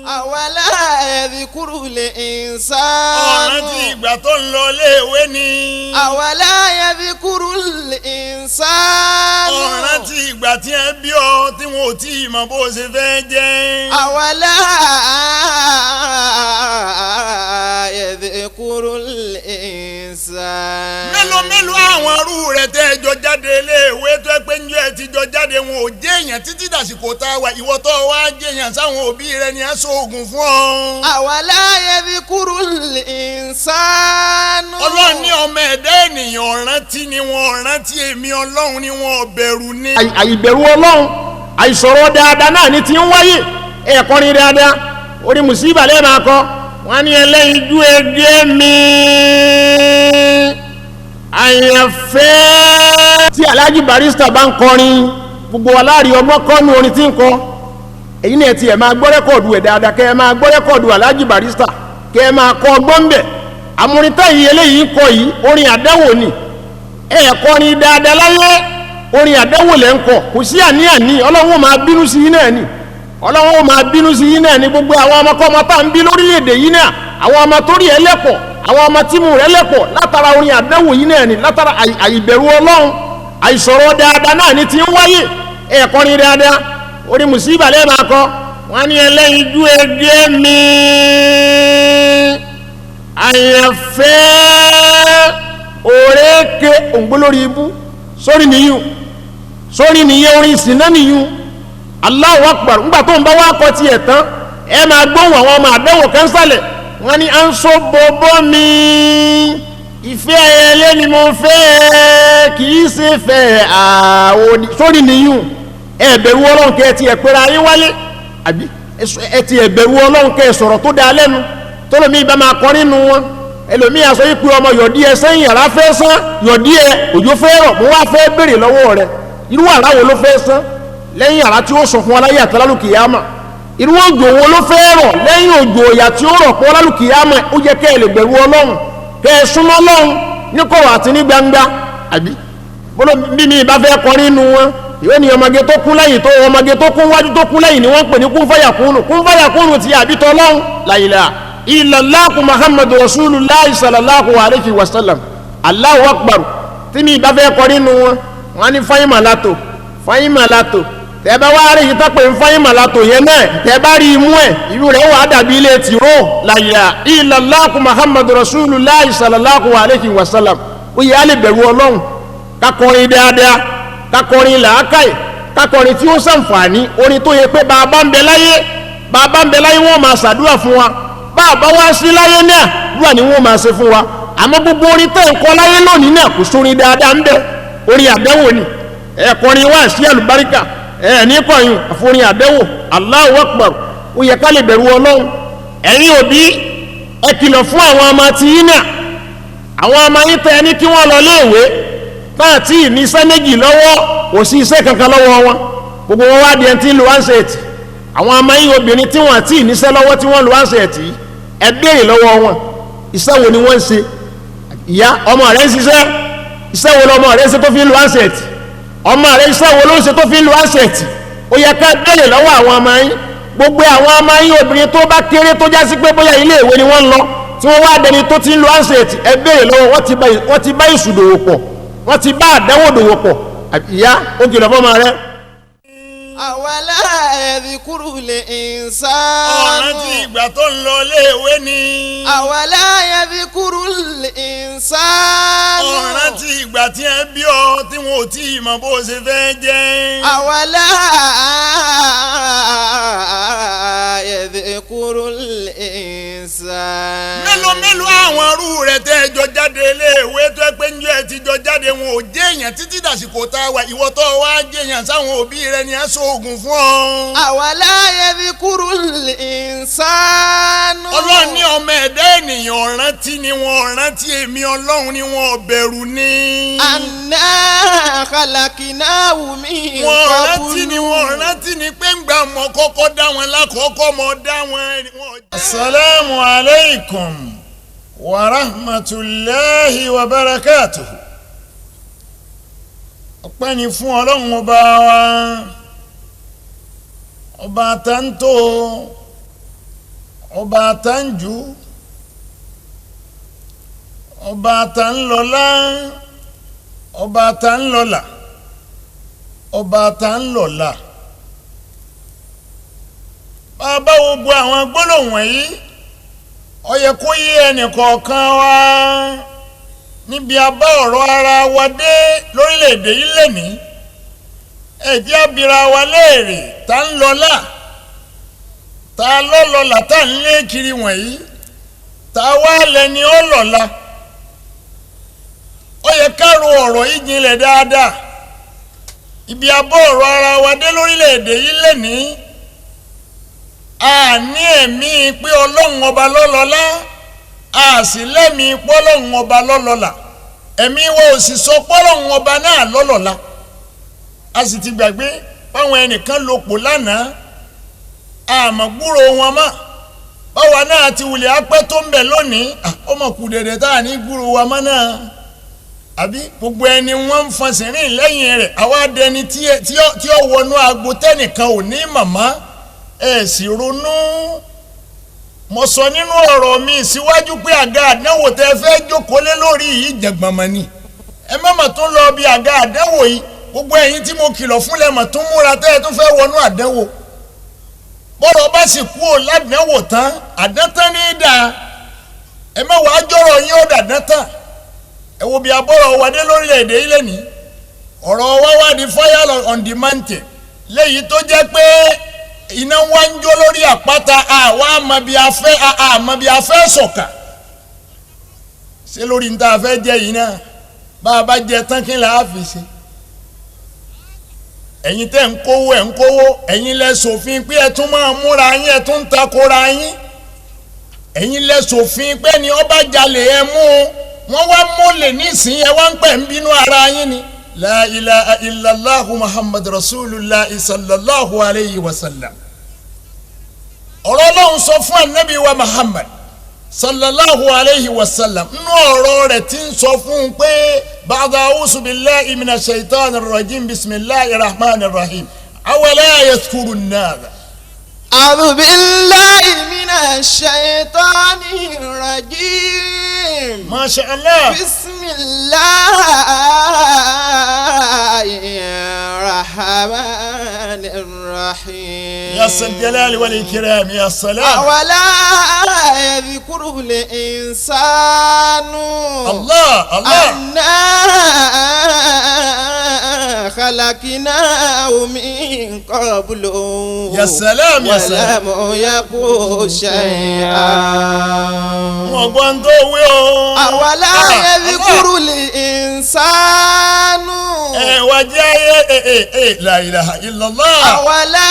أولا يذكر الإنسان. Ọ̀rántí ìgbà tó ń lọ iléèwé ni? أولا يذكر الإنسان. Ọ̀rántí ìgbà tí ẹ bí ọ tí wọn ò tí ì mọ bó ṣe fẹ́ jẹ́? أولا يذكر الإنسان. Mélòó mélòó àwọn arú rẹ̀ tẹ́ ẹ jọ jáde iléèwé tó ẹ pé ń jẹ́ ẹ ti jọ jáde, wọn ò jẹ́ èèyàn títí dàsìkò tá a wà. Ìwọ tó wá jẹ́ èèyàn, sáwọn òbí rẹ̀ ni ẹ sóògùn fún ọ. أولا يذكر الإنسان. Ọlọ́run ní ọmọ ẹ̀dá ènìyàn ọ̀rántí ni, wọn ọ̀rántí èmi Ọlọ́run ni, wọn ò bẹ̀rù ni. Àìbẹ̀rù Ọlọ́run, àìsọ̀rọ̀ dáadáa náà ní ti ń wáyé. Ẹ̀kọ́rin dáadáa, orí mùsíbà lẹ́ẹ̀ máa kọ. Wọ́n ní ẹlẹ́yinjú ẹgbẹ́ mi àyànfẹ́. Tí Alhaji Barrister bá ń kọrin, gbogbo wa láàrin ọgbọ́n kọ́nu orin tí ń kọ. Èyí náà tiẹ̀ máa gbọ́ record ẹ̀ dáadáa, kẹ́ ẹ máa gbọ́ record Alhaji Barrister, kẹ́ ẹ máa kọ́ ọgbọ́n bẹ̀. Àmúritá yìí, eléyìí ń kọ yìí, orin àdáwò ni. Ẹ kọrin dáadáa láyé, orin àdánwò lẹ́ ń kọ. Kò sí àní-àní, Ọlọ́run ó máa bínú sí yín náà ni, Ọlọ́run ó máa bínú sí yín náà ni. Gbogbo àwọn ọmọkọ́mọ tá à ń bí lórílẹ̀‐èdè yìí náà, àwọn ọmọ tó rí ẹlẹ́pọ̀, àwọn ọmọ tímù rẹ̀ lẹ́pọ̀, látara orin àdánwò yìí náà ni, látara àìbẹ̀rù Ọlọ́run, àìsọ̀rọ̀ dáadáa náà ni ti ń wáyé. Ẹ kọrin dáadáa, orin mùsíbà lẹ́ẹ̀ máa kọ. Wọ́n ní ẹlẹ́yinjú ẹgbẹ́ mi àyànfẹ́ òrékè òǹgbólórí ibú. Sórí nìyún, sórí nìyẹn, orin ìsìnná nìyún. Allahu Akbar. Ńgbà tó ń bá wá kọ tiẹ̀ tán, ẹ máa gbóhùn àwọn ọmọ àdánwò kẹ́ńsàlẹ̀. Wọ́n ní à ń so bọ́bọ́ mi, ìfẹ́ ẹyẹlé ni mo fẹ́, kì í ṣe fẹ́ àwọn. Sórí nìyún. Ẹ bẹ̀rù Ọlọ́run kẹ́ ẹ tiẹ̀ pera yín wálé, àbí ẹ tiẹ̀ bẹ̀rù Ọlọ́run kẹ́ ẹ sọ̀rọ̀ tó dáa lẹ́nu. Tọ́lọ́mí bá máa kọ́ nínú wọn, ẹlòmíì aṣọ yìí pé ọmọ yọ̀dí ẹ sẹ́yìn, àrá fẹ́ sán yọ̀dí ẹ, òjò fẹ́ rọ̀. Mo wá fẹ́ béèrè lọ́wọ́ rẹ, irú àrá wo ló fẹ́ sán lẹ́yìn àrá tí ó sọ fún aláyé àtàlálùkìyàmà? Irú òjò wo ló fẹ́ rọ̀ lẹ́yìn òjò ìyà tí ó rọ̀ fún alálùkìyàmà? Ó yẹ kẹ́ ẹ lè bẹ̀rù Ọlọ́run, kẹ́ ẹ súnmọ́ Ọlọ́run ní kọ̀rọ̀ àti ní gbangba, àbí bọ́lá bí mi bá fẹ́ kọrin nínú wọn, ìwé ni ọmọge tó kún lẹ́yìn, tó ọmọge tó kún wájú, tó kún lẹ́yìn ni wọ́n ń pè ní kún fáyà kúnnù, kún fáyà kúnnù ti àbí tọ́lọ́hún. La ilaha illallahu Muhammadu Rasulullah sallallahu alayhi wa sallam. Allahu Akbar. Tí mi bá fẹ́ kọrin nínú wọn, wọn ní fáyín màlátò, fáyín màlátò. Tẹ́ bá wá rí yìí tó pè ń fáyín màlátò yẹn náà, tẹ́ bá rí imú ẹ̀, irú rẹ̀ wà á dàbí ilé tìró. La ilaha illallahu Muhammadu Rasulullah sallallahu alayhi wa sallam. Ó yẹ á lè bẹ̀rù Ọlọ́run, kakọrin dáadáa, kakọrin làákàyè, kakọrin tí ó ṣàǹfààní, orin tó yẹ pé bàbá ń bẹ láyé, bàbá ń bẹ láyé, wọ́n máa ṣàdúrà fún wa. Bàbá wá sí láyé náà, dúrà ni wọ́n máa ṣe fún wa. Àmọ́ gbogbo orin tẹ́ ń kọ láyé lónìí náà, kò sórin dáadáa ń bẹ, orin àdẹ́wò ni. Ẹ kọrin wá sí àlùbáríkà, ẹ ní kọyìn àforin àdẹ́wò. Allahu Akbar. Ó yẹ ká lè bẹ̀rù Ọlọ́run. Ẹ̀yin òbí, ẹ kìlọ̀ fún àwọn ọmọ tí yín náà. Àwọn ọmọ yín tẹ́ ẹ ní kí wọ́n lọ léèwé táà tí ní iṣẹ́ méjì lọ́wọ́, kò sí iṣẹ́ kankan lọ́wọ́ wọn, gbogbo wọn wá di ẹni tí ń lo handset. Àwọn ọmọ yín obìnrin tí wọ́n àti níṣẹ́ lọ́wọ́ tí wọ́n lo handset yìí, ẹ béèrè lọ́wọ́ wọn, iṣẹ́ wo ni wọ́n ń ṣe? Ìyá, ọmọ rẹ̀ ń ṣiṣẹ́, iṣẹ́ wo lọmọ rẹ̀ ń ṣe tó fi ń lo handset? Ọmọ rẹ̀, iṣẹ́ wo ló ń ṣe tó fi ń lo handset? Ó yẹ ká béèrè lọ́wọ́ àwọn ọmọ yín. Gbogbo àwọn ọmọ yín obìnrin tó bá kéré, tó já sí pé bóyá ilé ìwé ni wọ́n ń lọ, tí wọ́n wá dẹni tó ti ń lo handset, ẹ béèrè lọ́wọ́. Wọ́n ti bá èṣù dòwò pọ̀, wọ́n ti bá àdánwò dòwò pọ̀. Ìyá, ó kìlọ̀ fọ́mọ rẹ̀. أولا يذكر الإنسان. Ọ̀rántí ìgbà tó ń lọ iléèwé ni? أولا يذكر الإنسان. Ọ̀rántí ìgbà tí ẹ bí ọ tí wọn ò tí ì mọ bó ṣe fẹ́ jẹ́? أولا يذكر الإنسان. Mélòó mélòó àwọn arú rẹ̀ tẹ́ ẹ jọ jáde iléèwé tó ẹ pé ń jẹ́ ẹ ti jọ jáde, wọn ò jẹ́ èèyàn títí dàsìkò tá a wà. Ìwọ tó wá jẹ́ èèyàn, sáwọn òbí rẹ̀ ni ẹ sóògùn fún ọ. أولا يذكر الإنسان. Ọlọ́run ní ọmọ ẹ̀dá ènìyàn ọ̀rántí ni, wọn ọ̀rántí èmi Ọlọ́run ni, wọn ò bẹ̀rù ni. أنا خلقناه من Wọn ọ̀rántí ni, wọn قبل. ọ̀rántí ni pé ń gbà mọ́ kọ́kọ́ dá wọn lákọ̀ọ́kọ́ mọ́ dá wọn. Asalaamu alaykum wa rahmatulahi wa barakatuhu. Ọpẹ́ ni fún Ọlọ́run ọba wa, ọba tántó. Ọba tá ń jù, ọba tá ń lọ́lá, ọba tá ń lọ́lá, ọba tá ń lọ́lá. Bàbá wo gbọ́ àwọn gbólóhùn wọ̀nyí, ó yẹ kó yé ẹnìkọ̀ọ̀kan wa níbi abá ọ̀rọ̀ ara wa dé lórílẹ̀‐èdè yìí lẹ́nìí. Ẹ jẹ́ á bira wa léèrè, tá ń lọ́lá, tá lọ́lọ́lá, tá ń lé kiri wọ̀nyí, tá wá lẹ́ni ó lọ́lá? Ó yẹ ká ro ọ̀rọ̀ yìí jinlẹ̀ dáadáa. Ibi abọ́ ọ̀rọ̀ ara wa dé lórílẹ̀‐èdè yìí lẹ́nìí, a ní ẹ̀mí pé Ọlọ́run Ọba lọ́lọ́lá, a sì lẹ́mìí pé Ọlọ́run Ọba lọ́lọ́lá. Ẹ̀mí wa ò sì sọ pé Ọlọ́run Ọba náà lọ́lọ́lá. A sì ti gbàgbé báwọn ẹnìkan lòpò lánàá, àmọ́ gbúrò wọn mọ́. Báwa náà ti wulẹ̀ apẹ́ tó ń bẹ̀ lónìí, ó mọ̀ kù dẹ̀dẹ̀ tá à ní gbúrò wa mọ́ náà. Àbí gbogbo ẹni wọ́n ń fọn sìnrìn lẹ́yìn rẹ̀, àwa dẹni tí ó wọnú agbo tẹ́nìkan ò ní màmá ẹ̀ sì ronú. Mo sọ nínú ọ̀rọ̀ mi síwájú pé àga àdánwò tẹ́ fẹ́ jókòó lé lórí yìí, jẹ̀gbọ̀nmọ̀ ni. Ẹ má mà tún lọ bí àga àdánwò yìí. Gbogbo ẹ̀yin tí mo kìlọ̀ fún lẹ́mọ̀ tún múra tẹ́ ẹ tún fẹ́ wọnú àdánwò. Bọ́rọ̀ bá sì kú ò ládánwò tán, àdántán ní í dáa. Ẹ má wàá jọ̀rọ̀ yín ó dàdán tán. Ẹ wo bí abọ́rọ̀ wa dé lórílẹ̀‐èdè yìí lẹ́nìí. Ọ̀rọ̀ wa wá di fire on the mountain, léyìí tó jẹ́ pé iná wá ń jó lórí àpáta. Àwa àmọ́ bí a fẹ́, àmọ́ bí a fẹ́ sọ̀kà ṣé lórí níta fẹ́ jẹ́ yìí náà. Bá a bá jẹ tán, kí n là á fi ṣe? Ẹ̀yin tẹ́ ń kówó, ẹ̀ ń kówó, ẹ̀yin lẹ ṣòfin pé ẹ tún máa múra yín, ẹ tún ń takora yín. Ẹ̀yin lẹ ṣòfin pé ni ọba jalè, ẹ mú un. Wọ́n wá mólè nísìnyí, ẹ wá ń pẹ̀ ń bínú ara yín ni. La ilaha illallahu Muhammad rasulillah sallallahu alayhi wa sallam. Ọ̀rọ̀ Ọlọ́run sọ fún Anabi wa Muhammad sallallahu alayhi wa sallam nínú ọ̀rọ̀ rẹ̀ tí ń sọ fún un pé ba'da a'udhu billahi minash shaitanir rajim, bismillahir rahmanir rahim, awala yadhkuru an-nas. أعوذ بالله من الشيطان الرجيم. Masha Allah. بسم الله الرحمن الرحيم. Ya zal jalali wal ikram, ya salam. أولا يذكر الإنسان Allah Allah. أنا خلقناه من قبل Ya salam, ya salam. ولم يك شيئا. Wọn gbọ́n tó wí o. أولا Ah, يذكر الإنسان ẹ wá jẹ́ ayé ẹ ẹ ẹ, la ilaha illallah. أولا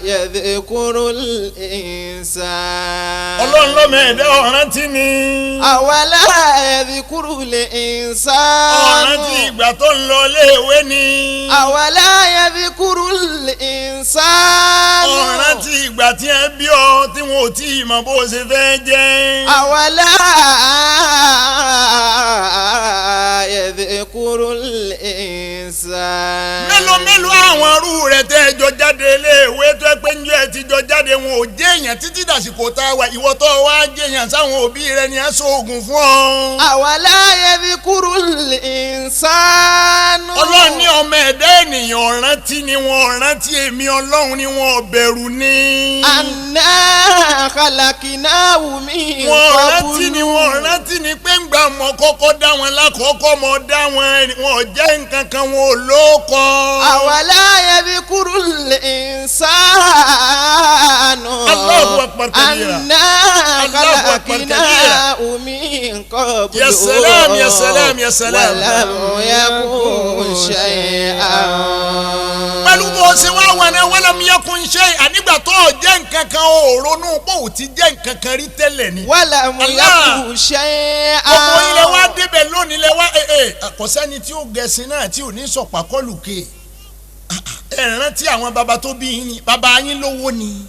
يذكر الإنسان. Ọlọ́run lọ́mọ ẹ̀dá ọ̀ràn tí ni. أولا يذكر الإنسان. Ọ̀ràn tí ìgbà tó ń lọ léèwé ni. أولا يذكر الإنسان. Ọ̀ràn tí ìgbà tí ẹ bí ọ, tí wọn ò tí ì mọ bó ṣe fẹ́ jẹ́. أولا يذكر الإنسان. Mélòó mélòó àwọn arú rẹ̀ tẹ́ ẹ jọ jáde léèwé, tó ẹ pé ń jẹ́ ẹ ti jọ jáde, wọn ò jẹ́ èèyàn títí dàsìkò tá a wà. Ìwọ tó wá jẹ́ èèyàn, sáwọn òbí rẹ̀ ni ẹ sóògùn fún ọ. أولا يذكر الإنسان. Ọlọ́run ní ọmọ ẹ̀dá ènìyàn ọ̀rántí ni, wọn ọ̀rántí èmi Ọlọ́run ni, wọn ò bẹ̀rù ni. أنا خلقناه من Wọn ọ̀rántí ni, قبل. wọn ọ̀rántí ni pé ń gbà mọ́ kọ́kọ́ dá wọn lákọ̀ọ́kọ́ mọ́ dá wọn, wọn ò jẹ́ nǹkan kan, wọn ò lóko. أولا يذكر الإنسان Allahu akbar kabira. أنا Allahu akbar خلقناه من قبل Ya salam, ya salam, ya salam. ولم يك شيئا. Pẹ̀lú bó ṣe wá wà náà, walam yakun shay'an, nígbà tó o jẹ́ nǹkan kan, o ronú pé o ti jẹ́ nǹkan kan rí tẹ́lẹ̀ ni. ولم Allah. يك شيئا. Gbogbo ilẹ̀ wa débẹ̀ lónìí lẹ wá ẹ ẹ kò sẹ́ni tí ó gẹ̀ẹ́sì náà tí ò ní sọ̀pà kọlù ké. Ẹ rántí àwọn baba tó bí yín ni? Baba yín lówó ni?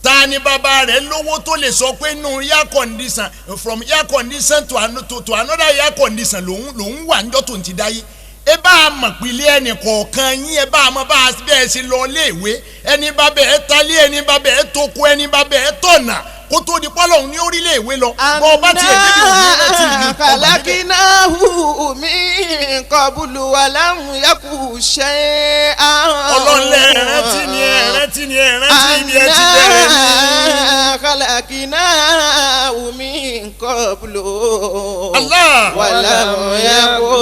Ta ni baba rẹ̀ lówó tó lè sọ pé nù air condition, from air condition to another air condition lòun wà níjọ́ tó ń ti dáyé? Ẹ bá a mọ̀ pìlẹ̀ ẹnì kọ̀ọ̀kan yín, ẹ bá a mọ̀ bá a bẹ́ẹ̀ ṣe lọ léèwé, ẹni bá bẹ́ẹ̀ talé, ẹni bá bẹ́ẹ̀ tóko, ẹni bá bẹ́ẹ̀ tọ̀nà kó tó di pọ́lọ́hún ní orílẹ̀ ìwé lọ. Bọ́ ọ bá tiẹ̀ débi òní rántí ìlú ọmọ níbẹ̀. Khalaqnahu min qablu wa lam yaku shay'an. Ọlọ́lẹ̀ rántí ni, ẹ rántí ni, ẹ rántí ibi ẹ ti bẹ̀rẹ̀ ni. Anna khalaqnahu min qablu Allah. wa lam yaku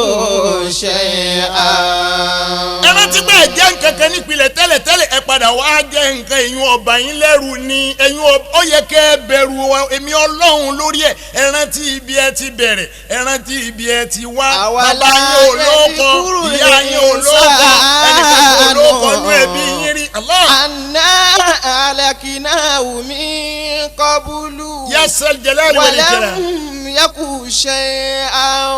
shay'an. Ẹ rántí pé ẹ jẹ́ nǹkan kan nípìnlẹ̀ tẹ́lẹ̀ tẹ́lẹ̀, ẹ padà wá jẹ́ nǹkan. Ẹ̀yin ọba yín lẹ́rù ni ẹ̀yin, ó yẹ kẹ́ ẹ bẹ̀rù èmi Ọlọ́run lórí ẹ̀. Ẹ rántí ibi ẹ ti bẹ̀rẹ̀, ẹ rántí ibi ẹ ti wá. Àwa Bàbá yín ò lóko, ìyá yín ò lóko, ẹnìkan kò lóko nú ẹbí yín rí. Allah. Anna khalaqnahu min qablu Yasal jalali wal ikram. walam yaku shay'an.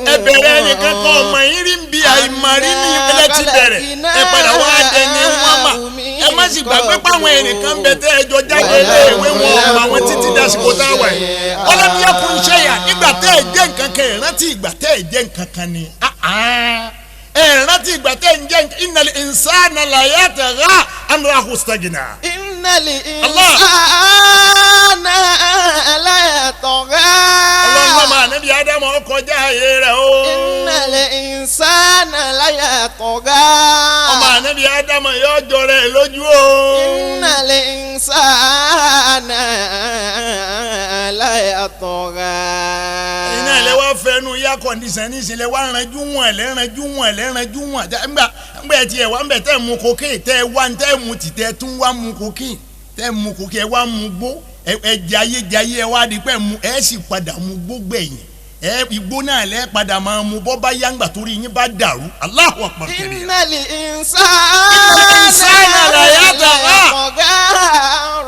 Ẹ bẹ̀rẹ̀, ẹnìkan kan ọmọ yín rí ń bi àìmọ̀rí ní ìpínlẹ̀ ti bẹ̀rẹ̀, ẹ padà wá dẹni wọn mà. Ẹ má sì gbàgbé páwọn ẹnìkan bẹ tẹ́ ẹ jọ jáde iléèwé, wọn ọmọ àwọn títí dasìkò tá a wà yìí. Ọlọ́ni yẹ kún iṣẹ́ yà nígbà tẹ́ ẹ jẹ́ nǹkan kan. Ẹ rántí ìgbà tẹ́ ẹ jẹ́ nǹkan kan ni. Ah, ah. Ẹ rántí ìgbà tẹ́ ẹ ń jẹ́ nǹkan. Innal insana la yatgha an ra'ahu istaghna. Innal Allah. insana la yatgha. Ọlọ́run lọ́mọ ànábì Ádámù ọkọjá ayé rẹ̀ o. Innal insana la yatgha. Ọmọ ànábì Ádámù yóò jọ rẹ̀ lójú o. Innal insana la yatgha. Iná ilẹ̀ wa fẹnu ya condition ní ìsìnlẹ̀ wa ranjú wọn lẹ́ranjú wọn lẹ́ranjú wọn. Ńgbà ńgbà ẹ̀ tiẹ̀ wá ńbẹ̀ tẹ́ mu cocaine, tẹ́ wá tẹ́ mu tì, tẹ́ tún wá mu cocaine, tẹ́ mu cocaine, ẹ wá mu gbó, ẹ jayé jayé, ẹ wá di pẹ́ mu, ẹ sì padà mu gbó gbẹ̀yìn. Ẹ igbó náà lẹ́ padà máa mu bọ́ bá yá ńgbà torí yín bá dàrú. Allahu akbar kabira. Innal insana Insana la yatgha. yatgha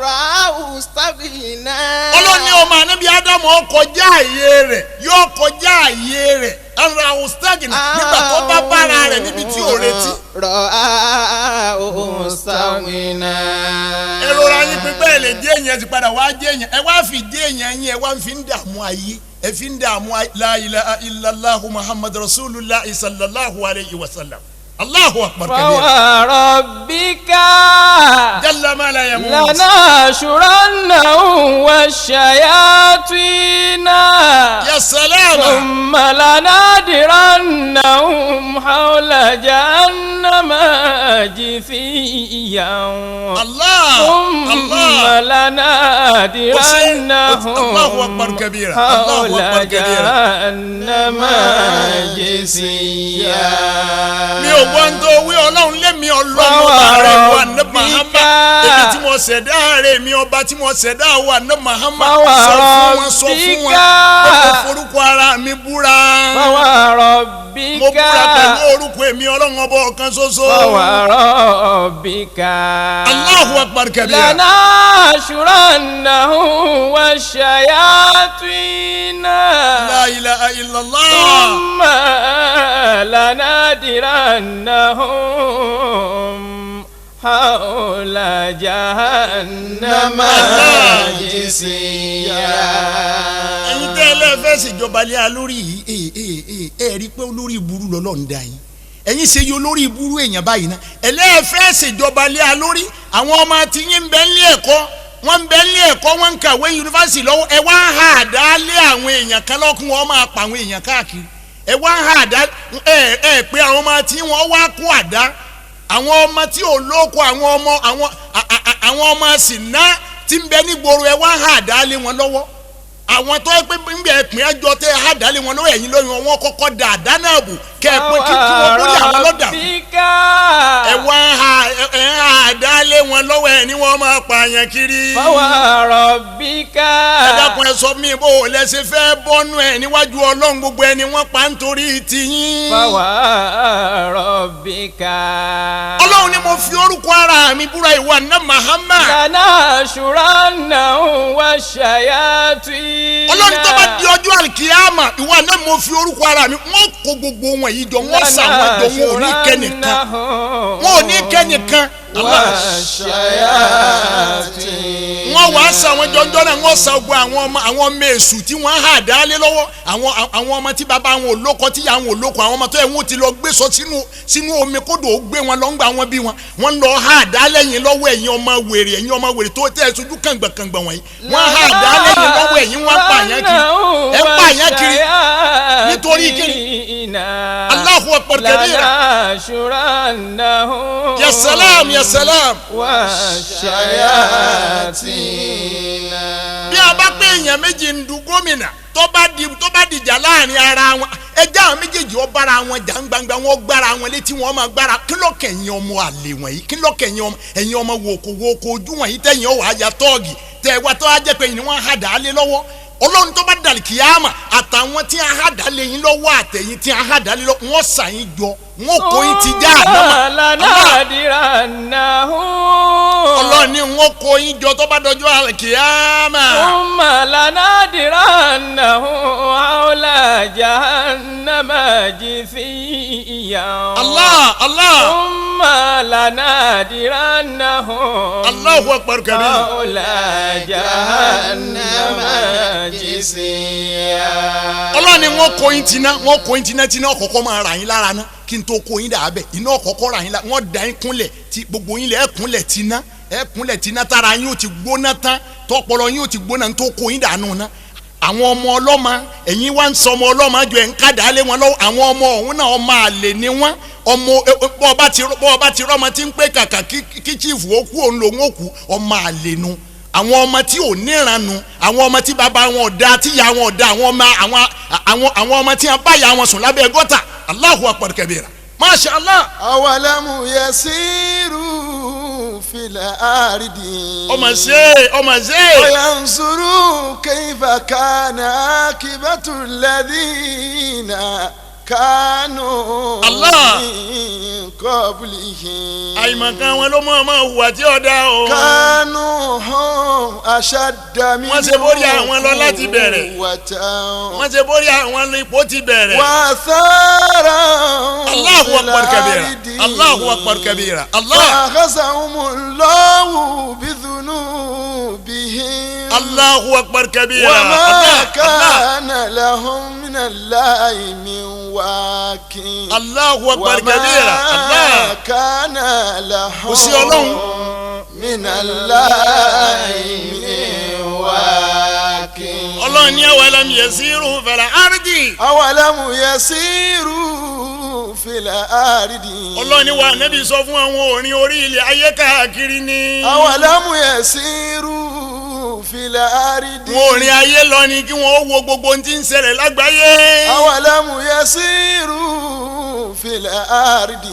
ra'ahu istaghna. Ọlọ́ni ọmọ anabi Ádámù ó kọjá àyè rẹ̀, yóò kọjá àyè rẹ̀ ara ọ̀stágìnà nígbà tó bá bára rẹ̀ níbi tí ò retí. Ra'ahu istaghna. Ẹ rọra yín pípẹ́ ẹ lè jẹ́ èèyàn, ti padà wá jẹ́ èèyàn. Ẹ wá fi jẹ́ èèyàn yín, ẹ wá fi ń dààmú ayé, ẹ fi ń dààmú ayé. La ilaha illallahu Muhammad rasulullah sallallahu alayhi wa sallam. Allahu akbar kabira. فوربك Jalla ma la yamut. لنحشرنهم والشياطين Ya salama. ثم لنادرنهم حول جهنم جثيا Allah. ثم Allah. لنادرنهم Allahu akbar kabira. Allahu حول akbar kabira. جهنم جثيا. Mi ò gbọ́ ń tó wí. Ọlọ́run lémi Ọlọ́run ọba rẹ̀ wà ní Muhammad, èmi tí mo ṣẹ̀dá rẹ̀, mi ọba tí mo ṣẹ̀dá wà ní Muhammad, sọ fún wọn, sọ fún wọn pé mo forúkọ ara mi búra. فوربك Mo búra pẹ̀lú orúkọ èmi Ọlọ́run ọba ọ̀kan ṣoṣo. فوربك Allahu akbar kabira. لنحشرنهم والشياطين La ilaha illallah. ثم لنادرنهم حول جهنم جثيا. Ẹ̀yin tẹ́ ẹ lẹ́ẹ̀fẹ́ ṣèjọba lé a lórí yìí, ee ee ee, ẹ rí i pé olórí ìburú lọ́lọ́run dá yín. Ẹ̀yin ṣe yí olórí ìburú èèyàn báyìí ná. Ẹlẹ́ẹ̀fẹ́ ṣèjọba lé a lórí, àwọn ọmọ tí yín ń bẹ nílé ẹ̀kọ́, wọ́n ń bẹ nílé ẹ̀kọ́, wọ́n ń kàwé yunifásitì lọ́wọ́. Ẹ wá ń ha àdá lé àwọn èèyàn kan lọ́kùn, wọn máa pa àwọn èèyàn káàkiri. Ẹ wá ń ha àdá, ẹ ẹ pé àwọn ọmọ tí wọ́n wá kó àdá, àwọn ọmọ tí ò lóko, àwọn ọmọ àwọn ọmọ sìná tí ń bẹ nígboro, ẹ wá ń ha àdá lé wọn lọ́wọ́. Àwọn tó pé ń bẹ pín ẹjọ́ tẹ àdá lé wọn lọ́wọ́, ẹ̀yìn lóyún wọn kọ́kọ́ da àdá náà bò kẹ́ ẹ pé kí wọ́n kórè àwọn lọ́dà. Ẹ wá ń ha ẹ ń ha àdá lé wọn lọ́wọ́, ẹ ní wọ́n máa pààyàn kiri. فوربك Ẹ dákun, ẹ sọ mí bó o lẹ́sẹ̀ fẹ́ bọ́nú ẹ níwájú Ọlọ́run, gbogbo ẹni wọ́n pa nítorí tiyín. فوربك Ọlọ́run ni mo fi orúkọ ara mi búra, ìwà ná Muhammad. لنحشرنهم والشياطين Ọlọ́run, tó bá di ọjọ́ àlìkíyàmà, ìwà náà mo fi orúkọ ara mi, wọ́n kó gbogbo wọn yìí jọ, wọ́n sà wọ́n jọ, wọn ò ní kẹ́nìkan, wọn ò ní kẹ́nìkan. Allah. والشياطين. Wọ́n wàá sa àwọn jọjọ́ náà, wọ́n sa gbogbo àwọn ọmọ èṣù tí wọ́n hà dálé lọ́wọ́, àwọn ọmọ tí bàbá wọn ò lóko, tí ìyá wọn ò lóko, àwọn ọmọ tó yẹ wọ́n ti lọ gbé sọ sínú omi kódò ó gbé wọn lọ́ngbà wọn bí wọn, wọ́n lọ hà dálé yín lọ́wọ́. Ẹ̀yin ọmọ wèrè, ẹ̀yin ọmọ wèrè tó tẹ̀ sojú kàngbàkàngbà wọ̀nyí, wọ́n hà dálé yín lọ́wọ́. Ẹ̀yin wọ́n pààyàn kiri, ẹ̀ ń pààyàn kiri nítorí kíni? Allahu akbar kabira. لنحشرنهم Ya salam, ya salam. والشياطين. Bí a bá pé èèyàn méjì ń du gómìnà, tó bá dìjà láàrin ara wọn, ẹjẹ́ àwọn méjèèjì ó bára wọn jà ń gbangba, wọn gbára wọn létí, wọn máa gbára. Kí ló kẹ̀yìn ọmọ àlè wọ̀nyí? Kí ló kẹ̀yìn ọmọ ẹ̀yìn ọmọ wòkó wòkó ojú wọ̀nyí tẹ̀yìn ọwọ́ àyà tọ́ọ̀gì tẹ̀ wá tó á jẹ́ pé ẹ̀yìn wọn hà dá lé lọ́wọ́? Ọlọ́run, tó bá dàlí kìyàmà, àtàwọn tí a hà dá lé yín lọ́wọ́, àtẹ̀yìn tí a hà dá lé lọ́wọ́, wọ́n sà yín jọ, wọ́n kó yín ti já àdámà. لنحضرنهم. Ọlọ́run ní wọ́n kó yín jọ tó bá dọjọ́ àlìkìyàmà. ثم لنادرنهم حول جهنم جثيا. Allah, Allah. ثم لنادرنهم Allahu akbar kabir. حول جهنم جثيا. Ọlọ́run ni wọ́n kó yín tiná, wọ́n kó yín tiná, tiná ọ̀kọ̀ọ̀kọ̀ máa rà yín lára ná kí n tó kó yín dà bẹ̀. Iná ọ̀kọ̀ọ̀kọ̀ rà yín lára, wọ́n da yín kúnlẹ̀ tí gbogbo yín lẹ̀, ẹ̀ kúnlẹ̀ tiná, ẹ̀ kúnlẹ̀ tiná, tára yín ó ti gbóná tán, tọpọlọ yín ó ti gbóná tó kó yín dànù ná. Àwọn ọmọ ọlọ́mọ, ẹ̀yin wá ń sọ ọmọ ọlọ́mọ jọ, ẹ̀ ń kádà lé wọn lọ́wọ́. Àwọn ọmọ ọ̀hún náà, ọmọ àlè ni wọ́n. Ọmọ bọ́ ọba ti rọ́mọ tí ń pé kàkà kí chief ó kú, òun lòun ó kú, ọmọ àlè nu. Àwọn ọmọ tí ò níranu, àwọn ọmọ tí bàbá wọn ọ̀dà, tí ìyá wọn ọ̀dà, àwọn ọmọ àwọn ọmọ tí wọn bá ìyá wọn sùn lábẹ́ gọ́tà. Allahu akbar kabira, masha Allah. أولم يسيروا في الأرض Ọmọ ṣe, ọmọ ṣe. وينظروا كيف كان عاقبة الذين كانوا الله. من قبلهم. Àìmọ̀kan wọn ló mọ̀ ọmọ hùwà tí ó dá o. كانوا هم أشد منهم Wọ́n ṣe borí àwọn lọ láti bẹ̀rẹ̀. قوة Wọ́n ṣe borí àwọn ipò ti bẹ̀rẹ̀. وآثارا Allahu في akbar kabira. الأرض. Allahu akbar kabira, Allah. فأخذهم الله بذنوبهم Allahu akbar kabira. وما Allah, Allah. كان لهم من الله من واق. Allahu akbar وما kabira, Allah. كان لهم Kò sí Ọlọ́run. من الله من واق. Ọlọ́run ní awalam yasiru fil ardi. أولم يسيروا في الأرض. Ọlọ́run ní wa nẹ́bí sọ fún àwọn òrìn orí ilẹ̀ ayé káàkiri ni. أولم يسيروا في الأرض. Wọn òrìn ayé lọ ni kí wọ́n wo gbogbo ohun tí ń ṣẹlẹ̀ lágbàáyé. أولم يسيروا في الأرض.